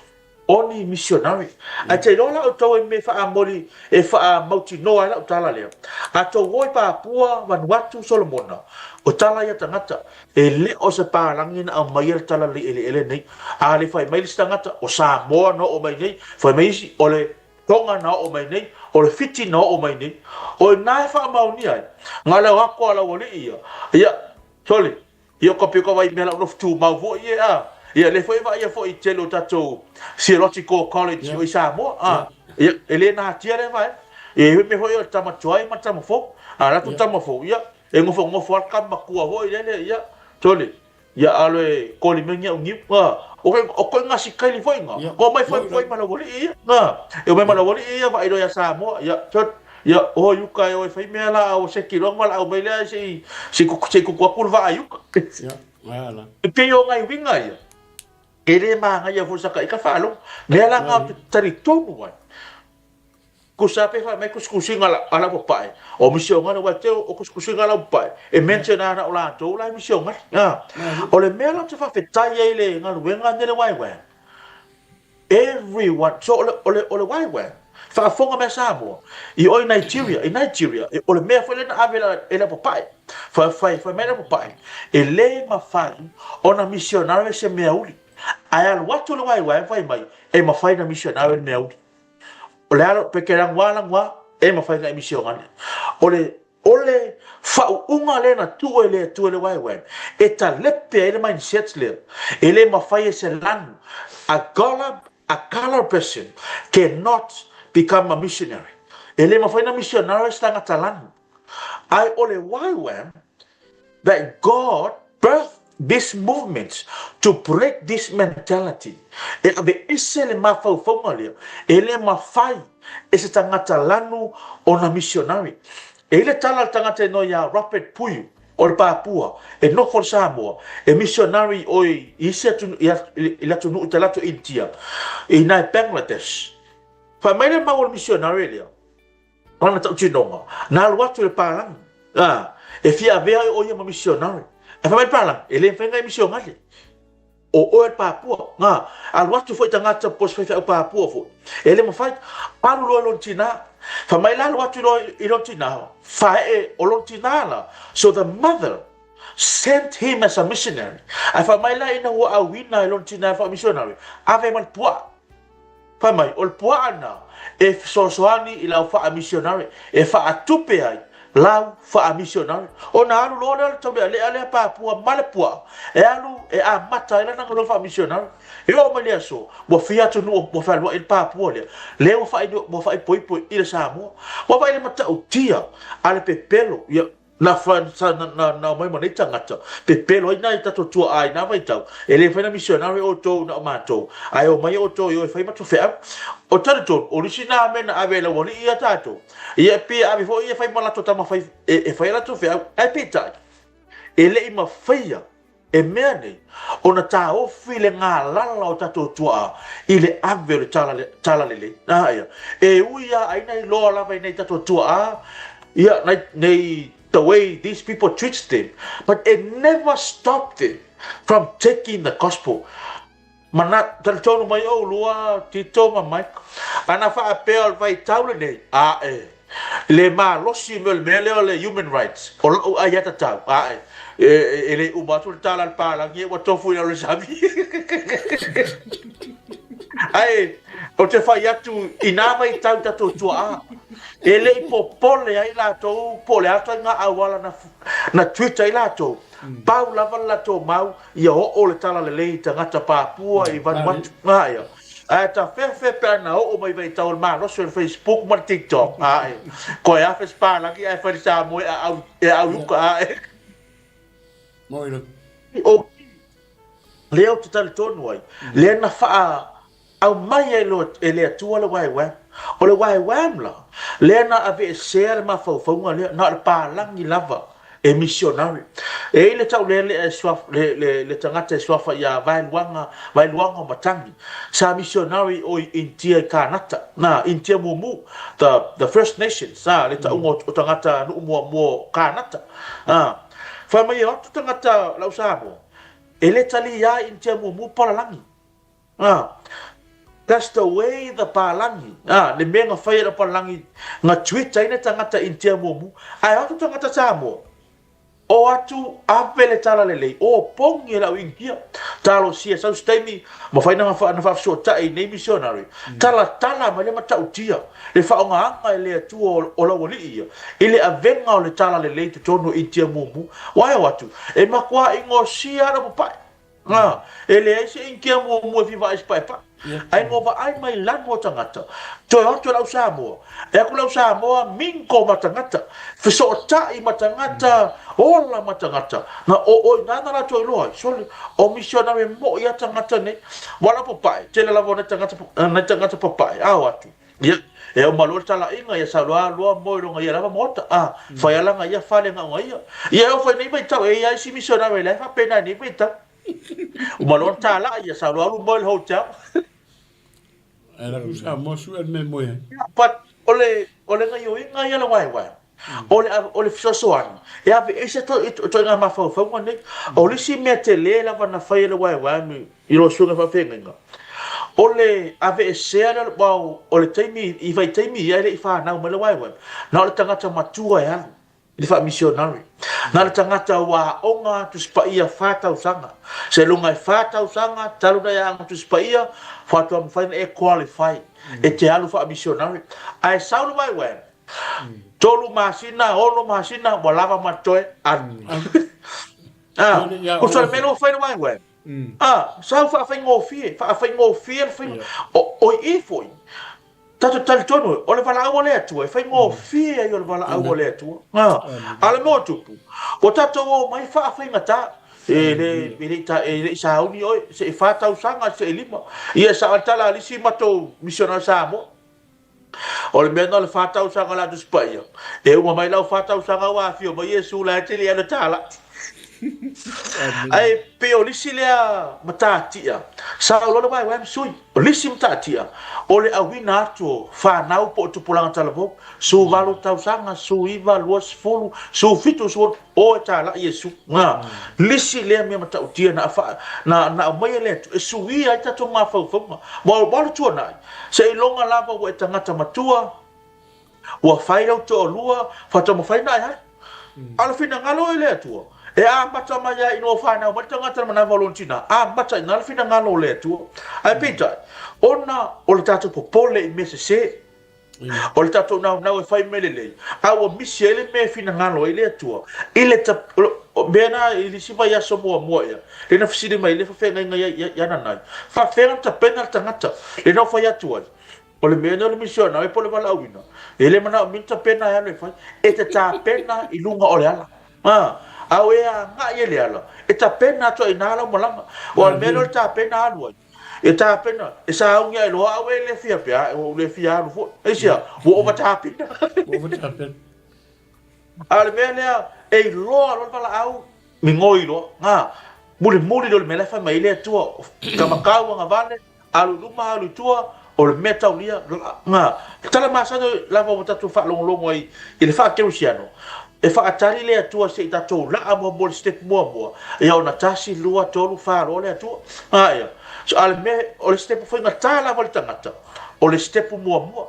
o ni misionari. Ae te iloa la outou e me faamoli e faamautinoa ai lau tala lea. A tou o i Papua, Vanuatu, Solomona, o tala ia tagata, e le o se palagi na aumaia le tala lelei eleele nei. A le fai mai le isi tagata, o Samoa na oo mai nei, fai mai isi, o le Tonga na oo mai nei, o le Fiti na oo mai nei. O ina e faamaonia ai, na leo atu a lau alii ia, ia, sole, Ia ka pei ka vai mea lau nofu tumau foi e a. Ia le foi vaaia foi i tele o tatou Theological College o i Samoa a. Ia e le natia lea vaega. Ia e mea foi o le tama tuai ma le tama fou. A alu atu le tama fou ia e nofonofo lava le tama matua foi lele ia sole ia alo e koli mai ni au niu a. O koe gasikaili foi na ko mai foi foi ma lau alii ia a. E omai ma lau alii ia vaai loa ia Samoa ia sole Ia, oho i uka e oe fai mea la o se ki loa ma lau mai lea se i se i kuku aku le vaa i uka. Ia, ala. E pei o ngai winga ia. E le māngaia foi saka i ka faalogo. Mea la ngā te talitonu ai. Kusa pe whae mai kusikusinga la, ala papae. O misionga wa te o kusikusinga la papae. E mention ana o lātou la misionga. O le mea la te whawhetai ai le ngaluenga ne le waewae. Everyone, so o le, o le, o le waewae, faafofoga mai a Samoa, i o i Nigeria, i Nigeria, o le mea foi lea na ave e le papae, fai, fai, fai mai le papae, e le mafai ona misionare se mea uli. Ae alu atu le waewae fai mai, e mafai na misionare le mea uli. O le alo, pe ke languā languā, e mafai na e misionare. O le O le faauuga lea na tuu e le Atua i le waewae, e talepe ai le mindset lea, e le mafai e se lanu, a colour, a colour person cannot become a missionary. E le mafai na missionary se tagata lanu. Ae o le waewae that God birthed. this movement to break this mentality, e aveese le mafaufauga lea, e le mafai e se tagata lanu ona missionary. E i le tala a le tagata e noi ia Robert Puiu o le Papua e nofo i Samoa, e missionary oe i isi atunuu, i le atunuu i talaatu o Initia, i ina i Bangladesh. Fai mai le mau o le missionary lea, lana tautinoga, na alu atu i le palagi, a, e fia avea o ia ma missionary. Ae fai mai le palagi, e le mafai ona e misionale. O oe le Papua, na, alu atu foi tagata po o se faifeau Papua foi. E le mafai, alu loa i lona tina. Fai mai la alu atu loa i lona tina, faee o lona tina la. So the mother sent him as a missionary. Ae fai mai la ina ua auina e lona tina e faa-missionary, ave ma le puaa. Fai mai, o le puaa lena e fesoasoani i lau faa-misionare, e faatupe ai lau faa-misionare. Ona alu loa lea o le taulealea lea Papua ma le puaa, e alu e amata ai lana galuega faa-misionare. E oo mai le aso, ua fia atunuu ua fealuai ai le Papua lea, lea ua faaipoipo i le Samoa. Ua vaai le matautia a le pepelo, ia, Na na omai ma nei tagata, pepelo ai nai tatou tuaa i na vaitau, e le mafai ona misionare outou na o matou, ae omai outou e o e fai matou feau. O talitonu, o le isi na mea na ave e le aualii ia tatou, ia e pei e ave foi ia e fai ma latou tama fai, e fai a latou feau, ae peitai, e le i mafaia E mea nei, ona taofi le galala o tatou tuaa i le ave o le talalelei. A ia, e ui a ai na iloa lava i nei tatou tuaa, ia, nei, nei, the way these people treats them, but it never stopped them from taking the gospel. Mana, talitonu mai oulua, Tito ma Mike, ana faapea o le vaitau lenei, ae, le malosi mea o le mea lea o le human rights, o la'u aiatatau, ae, e, e le uma atu le tala a le palagi ua tofu i lalo i le sami. Ae, ou te fai atu, inā vaitau i tatou tuaa, e le i popole ai latou po o le a ituaiga auala na, na tweet ai latou, pau lava le latou mau, Ia oo le talalelei i tagata Papua i Vanuatu. Ae, ae ta fefe pe ana oo mai vaitau o le malosi o le Facebook ma le TikTok. Ae, koe afe se palagi ae fai le Samoa e aau, e aau i uka. Ae. Moi lo. O lea ou te talitonu ai, lea na whaa Aumai ai loa e le Atua le YWAM. O le YWAM la, lea na aveesea le mafaufauga lea, na o le palagi lava e missionary. E i ai le taulealea e suafa, le, le, le tagata e suafa ia Vaeluaga, Vaeluaga o Matangi, sa missionary o i Initia i Kānata, na, Initia mumu, the, the First Nations, na, le tauga o, o tagata nuu muamua o Kānata. Na, fai mai e o atu tagata lau Samoa, e le taliā Initia mumu palalagi. Ah, that's the way the palangi, ah, le mea nga whai e la palangi, nga tweet ai ne tangata Intia mumu, ae atu tangata Samoa, o atu ave le tala lelei, o pongi e lau Intia, talosia sau se taimi, mawhai na na whaafesotai nei missionary, tala tala mai le matautia, le whaongaanga e le atua o, o lau alii ia, i le avenga o le tala lelei totonu o Intia mumu, wae o atu, e makua ingosia la papai. Ā, e leai se Initia muamua e fia vaai i se paepae. Ae no vaai mai lanu o tagata, toe o atu e lau Samoa, e aku lau Samoa mingo ma tagata, fesootai ma tagata, ola ma tagata. Na o o ina na latou iloa ai, sole, o misionare moʻi a tagata nei. Ua lau papae, tele lava o nai tagata, nai tagata papae, a o atu. Ia, e uma loa le talaiga, ia sau loa loa moe i luga ia lava maota, a, fai ala nga ia fale nga unga ia. Ia e ofo i nei vaitau, e ia isi misionare la e faapena i nei vaitau. Uma loa ona talai, ia sau loa alu moe i le hotel. Ae la ku Samoa sue le mea moe ai. But o le, o le gaioiga ia le waewae, o le, o le fesoasoani, e aveese ituaiga mafaufauga nei. O le isi mea tele lava na fai e le waewae i lou suiga faafeagaiga, o le aveesea lea aua o le taimi, i vaitaimi ia e le i fanau mai le waewae, na o le tagata matua e alu i le faamisionari. Na o le tagata ua aoga Tusi Paia fa tausaga. Seiloga e fa tausaga talu ona e aoga Tusi Paia, faatoa mafai ona e qualify e te alu faamisionari. Ae sau le waewae, tolu masina, ono masina, ua lava ma toe alu. Ah, ko le mea lea ua fai le waewae. Ah, sau faafaigofie, faafaigofie le faiga. O, o i foi, tatou talitonu, o le valaau a le Atua, e faigofie ai o le valaau a le Atua. Ah, a o le mea o tupu, ua tatou omai faafaigata. E le, e le, ta, e le i sauni oe, se i wha tausaga, se i lima. Ia sa o tala alisi matou missionary Samoa. O le mea na o le wha tausaga la Tusi Paia. E uma mai lau wha tausaga ua afio mai Iesu la e te le ala tala. Ae pei o lisi lea matatia, sa o loa le waewae ma sui. O lisi matatia, o le auina atu o whanau po o tupulaga talavou, su valu tausaga, su iva, 20, su fitu, su o e tālai Iesu. Ngā, lisi lea mea matautia na, wha, na, na aumaia le atu, e suia ai tatou mafaufauga. Wa o le tuanai, se iloga lava ua e tagata matua, Ua fai lau toalua, faataumafai na e alu. A o le finagalo e le Atua, e amata mai lava ina ua fanau mai le tagata i le manava o lona tina, amata i ina le finagalo o le Atua. Ae peitai, ona o le tatou popole i mea sese, o le tatou naunau e fai mea lelei, a ua misi ai le mea e finagalo ai le Atua, i le tap, o mea na i le isi vaiaso muamua ea, lea na fesili mai ai le faafeagaiga ia Nanai, faafefea ona tapena le tagata, lea na ou fai atu ai, O le mea lea o le misionare po o le valaauina, e le manaomia ni tapena e alu e fai. E te tapena i luga o le ala. A, a o e agai e le ala, e tapena atu ai i ina lau malaga. Aua o le mea lea o le tapena alu ai, e tapena, e sauni ae loa au e le fia pea, ua ou le fia alu foi. Aisea? Ua ova tapena. Ua ova tapena. A o le mea lea, e iloa loa le valaau, migoi loa. A, mulimuli loa le mea la e fai mai ai le Atua, kamakau agavale, Alu i luma, alu i tua, o le mea taulia, ngā, le tala masani lava ua tatou faalogologo ai i le faa-kerisiano, e faatali le Atua se i tatou laa muamua i le step muamua, ia ona tasi, lua, tolu, fa loa le Atua. Ngā ia. So, a le mea, o le step faigata lava i le tagata, o le step muamua.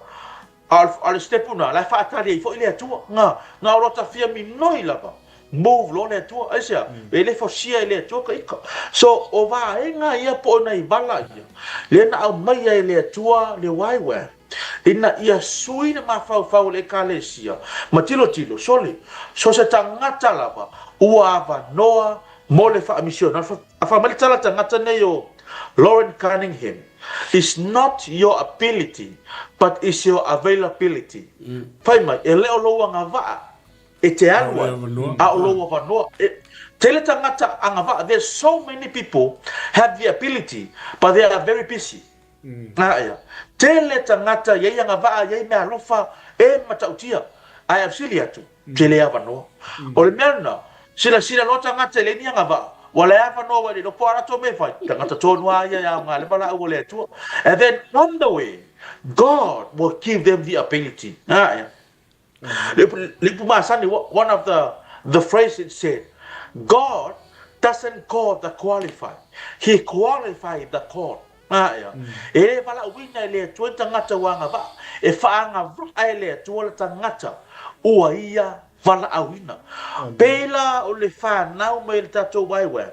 A o le step lena, la e faatali ai foi le Atua. Ngā, ngā o lo ta fia minoi lava. Move loa le Atua. Aisea? E le fosia e le Atua ka ika. So, o vaega ia po o nai vala ia, lea na aumaia e le Atua le YWAM, ina ia sui le mafaufau o le Ekalesia, ma tilotilo, sole, so se tagata lava ua avanoa mo le faamisionari. A fai mai le tala tagata nei o Loren Cunningham, It's not your ability, but it's your availability. Fai mai, e le o lou agavaa e te alu ai, a o lou avanoa. E tele tagata agavaa, there's so many people have the ability, but they are very busy. Aia. Tele tagata i ai agavaa, i ai meaalofa e matautia, ae fesili atu, tele avanoa. O le mea lena, silasila loa tagata e leai ni agavaa, ua leai avanoa ua le iloa po o a latou mea e fai, tagata tonu lava ia e aoga le valaau a le Atua. And then on the way, God will give them the ability. Aia. Le upu masani, one of the, the phrase it said, God doesn't call the qualified, he qualified the called. Aia. E le valaauina e le Atua le tagata ua agavaa, e faaagavaa e le Atua le tagata ua ia valaauina. Pēlā o le whanau mai le tatou YWAM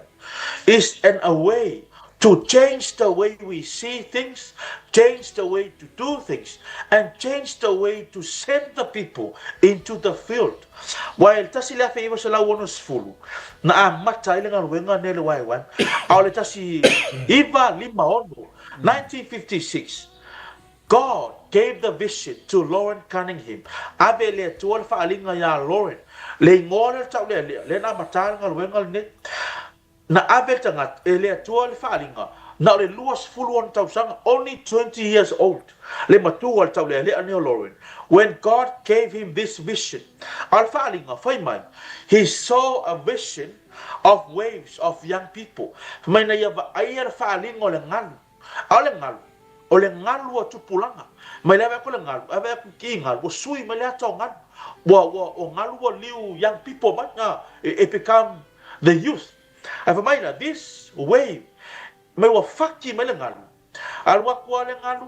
is an a way to change the way we see things, change the way to do things, and change the way to send the people into the field. Aua i le 1960, na amata ai le galuega nei le YWAM, a o le 1956, 1956, God gave the vision to Loren Cunningham. Ave e le Atua le faaaliga iā Loren, le igoa lea o le taulealea, lea na amata ai le galuega lenei. Na ave le tagata e le Atua le faaaliga, na o le 20 ona tausaga, only 20 years old, le matua le taulealea nei o Loren, when God gave him this vision. A o le faaaliga, fai mai, he saw a vision of waves of young people. Fai mai na ia vaaia le faaaliga o le galu. A o le galu, o le galu a tupulaga. Mai le ave aku le galu, ave aku ki galu, ua sui mai le ata o galu. Ua, ua, o galu ua liu young people mai, na, it become the youth. Ae fai mai la, this wave, mai ua faki mai le galu. Alu aku a le galu,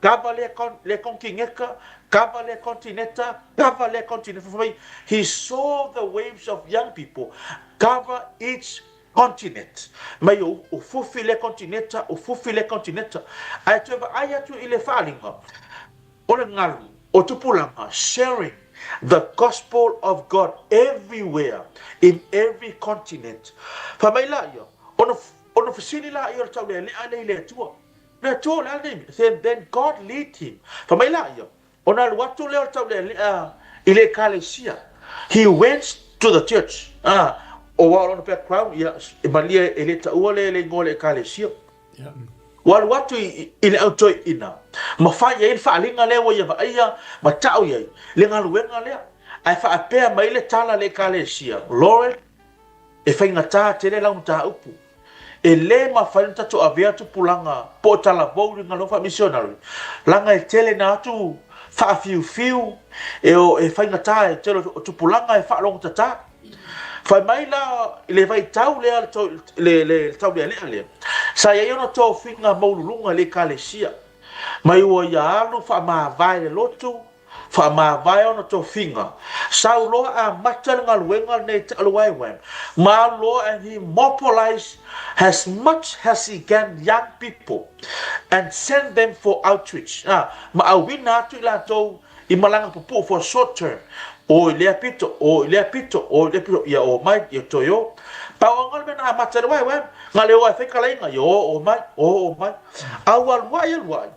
kava le, le kontineta, kava le kontineta, kava le kontineta. Fai mai, he saw the waves of young people cover each continent. Mai o, o fufi le kontineta, o fufi le kontineta. Ae toe vaai atu i le faaaliga, o le galu, o tupulaga, sharing the gospel of God everywhere in every continent. Fai mai laia, ona, ona fesili laia o le taulealea lea i le Atua. Le Atua o le a lenei mea? Then, then God lead him. Fai mai laia, Ona alu atu lea o le taulealea i le ekalesia. He went to the church. Ah. O lona background, ia, e malie e le taua le le igoa o le Ekalesia. Ua alu atu i le au toeaina ma fai i ai le faaaliga lea ua ia vaaia ma tau i ai le galuega lea. Ae faapea mai le tala a le Ekalesia, Lauren, e faigata tele lau mataupu. E le mafai ona tatou avea tupulaga po o talavou i le galuega faamisionare, leaga e tele na atu faafiufiu, e faigata e tele o tupulaga e faalogotatā. Fai mai la i le vaitau lea le taulealea lea, sa i ai ona tofiga maualuluga i le Ekalesia, mai ua ia alu faamavae le lotu, faamavae ona tofiga, sau loa amata le galuega lenei tau le YWAM, ma alu loa and he mobilized as much as he can young people and send them for outreach, ma auina atu i latou i malaga pupuu for short term, o i lea pito, o i lea pito, o i lea pito, ia o mai, ia toe o. Pau lava le mea na amata i le YWAM, na le o ai fai kalaiga, ia o o mai, o o mai. A ua alu ai alu ai,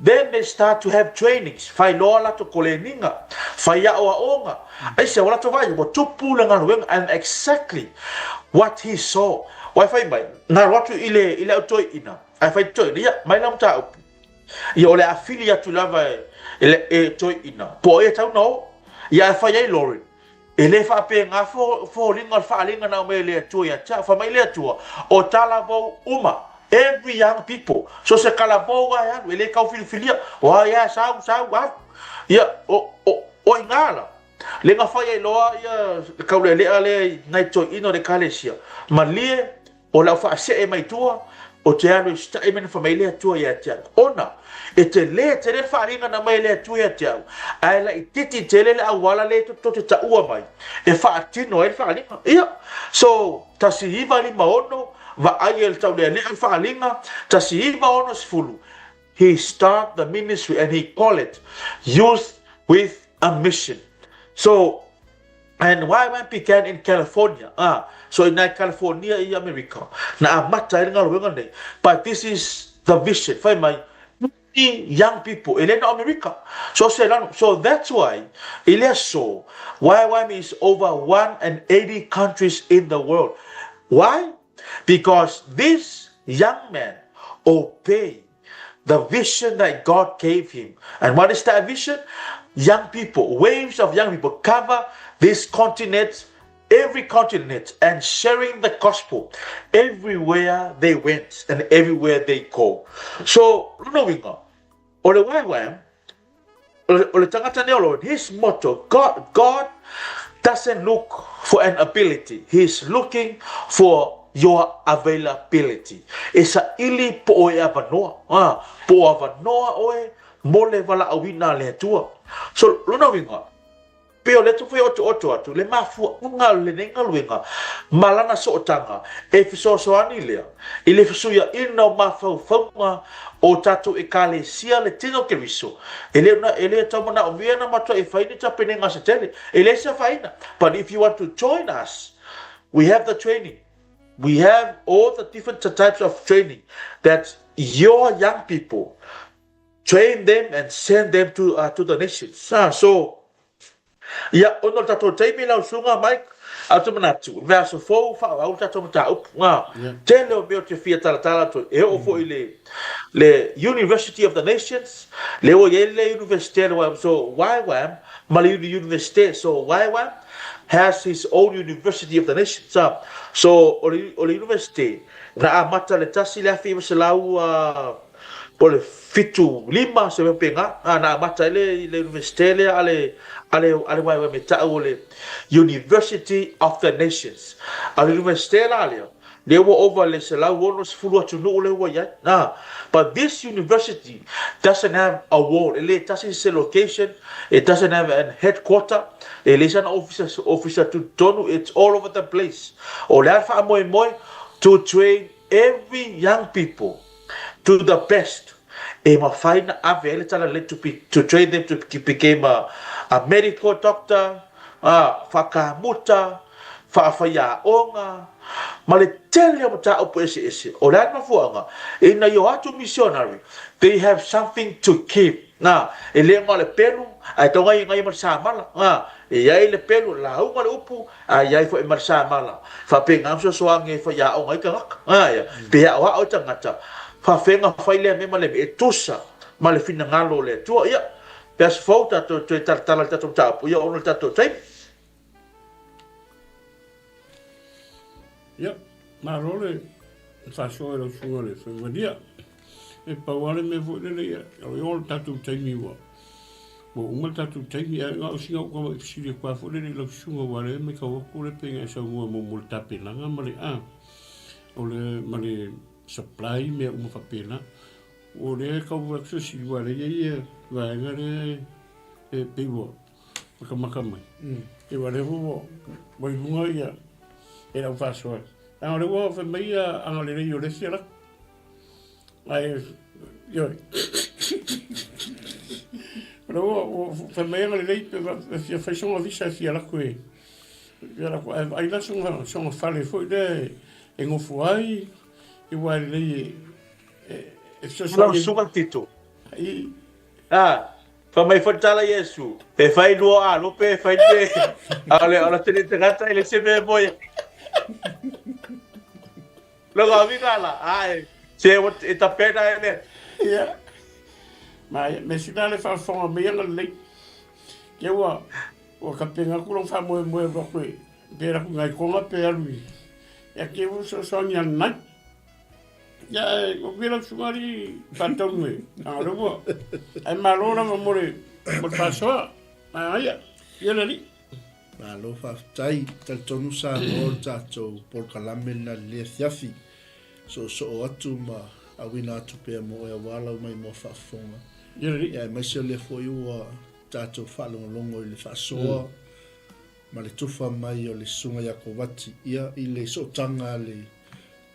then they start to have trainings, fai loa latou koleniga, fai aoaoga, aisea ua latou vaai, ua tupu le galuega, and exactly what he saw. Ua fai mai, na alu atu i le, i le au toeaina, ae fai toeaina, ia, mai lau mataupu. Ia o le a fili atu lava e, e, e toeaina, po o ai e tau na o. Ia ae fai ai Lauren, E le faapena foliga o le faaaliga na aumai e le Atua ia te au. Fai mai le Atua, o talavou uma, every young people, so se talavou lava e alu, e le tau filifilia, o ai lava e sau, sau, alu. Ia, o, o, o i ina la, le na fai ai loa ia le taulealea lea i nai toeaina o le Ekalesia, malie, O lau faasee mai tua, o te alu e usitai mai na fai mai le Atua ia te au. Ona, e tele tele le faaaliga na aumai e le Atua ia te au, ae laitiiti tele le auala lea tou te taua mai e faatino ai le faaaliga. Ia, so, 1956, vaai e le taulealea le faaaliga, 1960, he start the ministry and he call it Youth with a Mission. So, And YWAM began in California, ā, so inā i California i Amerika, na amata ai le galuega nei. But this is the vision, fai mai, many young people, e le na o Amerika, so se lanu. So that's why, i le aso, YWAM is over 180 countries in the world. Why? Because this young man obey the vision that God gave him. And what is that vision? Young people, waves of young people cover this continent, every continent, and sharing the gospel everywhere they went and everywhere they go. So, lona uiga, o le YWAM, o le tagata nei o Lord, his motto, God, God doesn't look for an ability, he's looking for your availability. E saili po o e avanoa, ah, po o avanoa oe mo le valaauina a le Atua. So, lona uiga, Pei o lea tau fai otooto atu le mafuaaga o lenei galuega ma lana sootaga e fesoasoani lea i le fesuiaina o mafaufauga o tatou Ekalesia le tino o Keriso. E le e le tau manaomia na matua e fai ni tapenega se tele, e leai se afaina. But if you want to join us, we have the training. We have all the different types of training that your young people train them and send them to, uh, to the nations. Ah, so, ia, ona o le tatou taimi lau susuga Mike, a ou te manatu, le vaiaso fou faaauau le tatou mataupu. Ngā, yeah. tele o mea o te fia talatala atu, e oo foi le, le University of the Nations, le ua i ai le University le YWAM, so YWAM ma le University, so YWAM has his own University of the Nations. Ah, so, o le, o le University, na amata le tasi le afi selau uh, po o le 75 se mea pēnā, ā, na amata ai le, le Universite lea a le, a le, a le YWAM e ta'u o le University of the Nations. A o le Universite la lea, lea ua ova i le 160 atunuu lea ua i ai. Ā, but this university doesn't have a wall, e le tasi se location, it doesn't have an headquarter, e leai sana ofisa, ofisa tutotonu, it's all over the place. O le a le faamoemoe? To train every young people to the best e mafai na ave ai le tala lelei to be to train them to became a, a medical doctor, a whakamuta, whaawhaiaonga, ma le tele o mataupu eseese. O le a le mafuaaga, ina i o atu missionary, they have something to keep. Na, e le na o le pelu, Ae tau gaigaia ma le samala. A, e i ai le pelu, lauga le upu, ae i ai foi ma le samala. Faapena fesoasoani e faiaoga ai tagata. A, pe aoao ai tagata, faafega fai lea mea ma lea mea e tusa ma le finagalo o le Atua. Ia, pe aso fou tatou toe talatala i le tatou mataupu, ia ona o le tatou taimi. Ia, malo le faasoa i lau susuga i le Faivalia. E pau lava le mea foi lele ia, o le tatou taimi ua ua uma le tatou taimi, ae na o sina ou tamai fesili atu lava foi lele i lau susuga aua o lea e matau atu o lea pei ona e saunoa mo le tapenaga ma le a, o le ma le supply mea uma faapena. O lea e tau atu se fesili aua o lea e i ai vaega lea e pei ua makamaka mai. Ia aua o lea foi ua i luga ia e lau faasoa. Leaga o lea ua fai mai ia agalelei o le isi laka. Ae, ioe. O lea ua fai mai agalelei e fia fai sona visa e fia alu atu e fia alu atu ae vaai la sona fale foi lea e nofo ai, aua e lelei e fesoasoani. Lau susuga Tito. Ah, Fai mai foi le tala Iesu, e fai lua alo pe fai te, a o le o le tagata e le se mea moe. Logo aviga la, ai, se e tapena e le. Ia. Ma me sina le faafofoga mai ana lelei. Ke ua ua tapena atu lou faamoemoe alu atu e pe alu atu nai Tonga pe alu i ia ke ua fesoasoani ananai. Ia, o pila sugari whātaunu e. A o ua. Ai malo lava mo le, mo le whāsoa. A ia, ia le li. Malo whāwhtai, talitonu sa no le tātou polokalame na le afiafi. Soosoo atu ma auina atu pea mo oe aua lau mai mo whaafofoga. Ia le li. Ia, aemaise o lea foi ua tātou whaalongolongo i le whaasoa ma le tufa mai o le susuga ia Kovati, ia, i le sootaga a le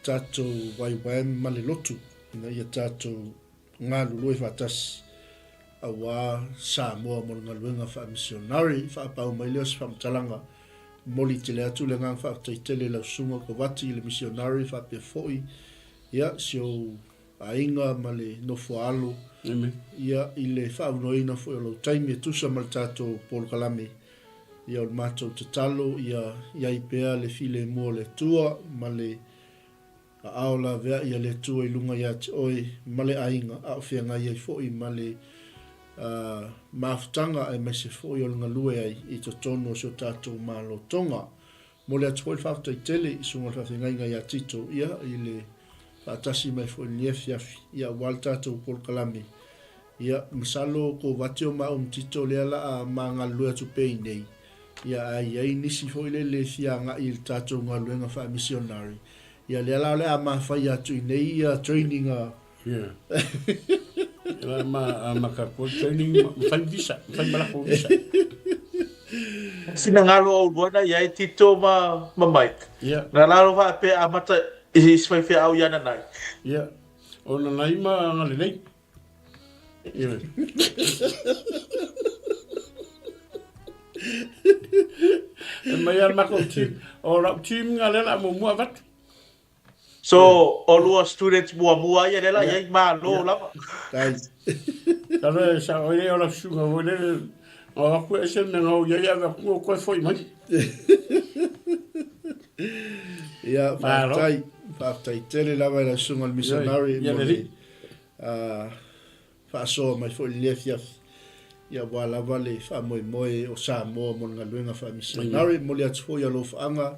tatou YWAM ma le lotu ina ia tatou galulue faatasi aua Samoa mo le galuega faamisionari. Faapau mai lea o se faamatalaga, momoli tele atu le agaga faafetai tele i lau susuga Kovati i le misionari faapea foi ia si ou aiga ma le nofoaalo ia i le faaaunoaina foi o lou taimi e tusa ma le tatou polokalame. Ia o le matou tatalo ia i ai pea le filemu o le Atua ma le aao laveai a le Atua i luga ia te oe ma le aiga a o feagai ai foi ma le mafutaga aemaise foi o le galue ai i totonu o si o tatou Malo Tonga. Momoli atu foi le faafetai tele i susuga i le faafeagaiga ia Tito ia i le faatasi mai foi i lenei afiafi ia aua le tatou polokalame. Ia masalo ko vati o maʻu ma Tito lea la a ma galulue atu pea i nei ia ae i ai nisi foi lele e fia agai i le tatou galuega faamisionari ia lea la o le a ma faia atu i nei ia training a Ia. La ma a ma ka ko training ma fai visa, ma fai malako visa. Finagalo o lua na iai Tito ma ma Mike. Ia. Na lalo faapea amata i se faifeau ia Nanai. Ia. O Nanai ma Galilei. Ia. E mai a makou team. O lau team nga lea la muamua avatu. So, o lua students muamua ia lea la iai malo lava. Tai. Talo e sa oi o la suga voi le o aku e se me ngau ia ia aku o koe foi mai. Ia, faafetai. Faafetai tele lava i lau susuga i le missionary mo le faasoa mai foi i lenei afiafi. Ia, aua lava le faamoemoe o Samoa mo le galuega faamisionare. Momoli atu foi alofaaga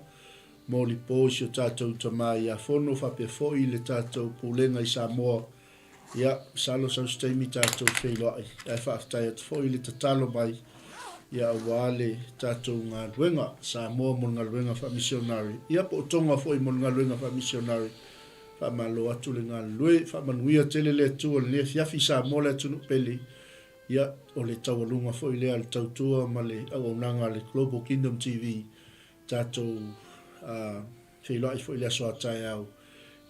mo lipo i si o tatou tama ia Fono faapea foi le tatou Pulega i Samoa. Ia, masalo sau se taimi tatou feiloai. Ae faafetai atu foi i le tatalo mai, ia, aua le tatou galuega Samoa mo le galuega faamisionare. Ia, po o Tonga foi mo le galuega faamisionare. Faamalo atu le galulue, faamanuia tele le Atua i lenei afiafi, Samoa le atunuu pele, ia o le taualuga foi lea a le tautua ma le auaunaga a le Global Kingdom TV, tatou feiloai foi i le aso a taeao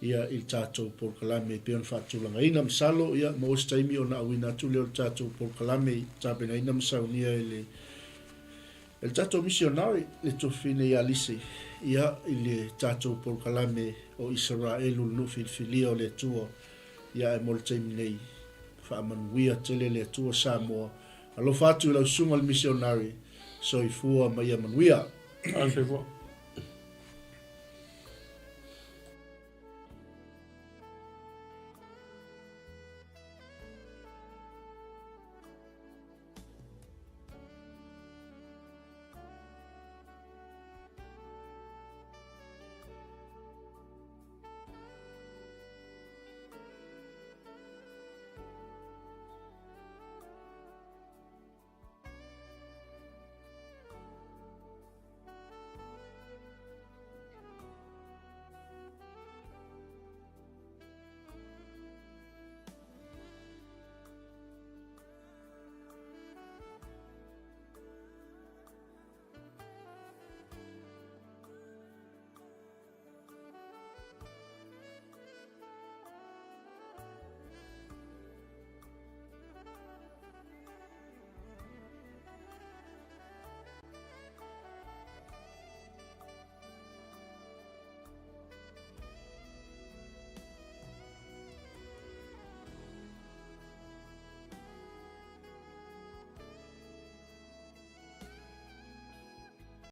ia i le tatou polokalame e pei ona faatulagaina. Masalo ia maua se taimi ona auina atu lea o le tatou polokalame i tapenaina ma saunia e le E le tatou misionari, le tuafafine ia Lisi, ia, i le tatou polokalame o Isaraelu, le nuu filifilia o le Atua, ia, ae mo le taimi nei, faamanuia tele le Atua Samoa. Alofa atu i lau susuga i le misionari. Soifua ma ia manuia. A soifua.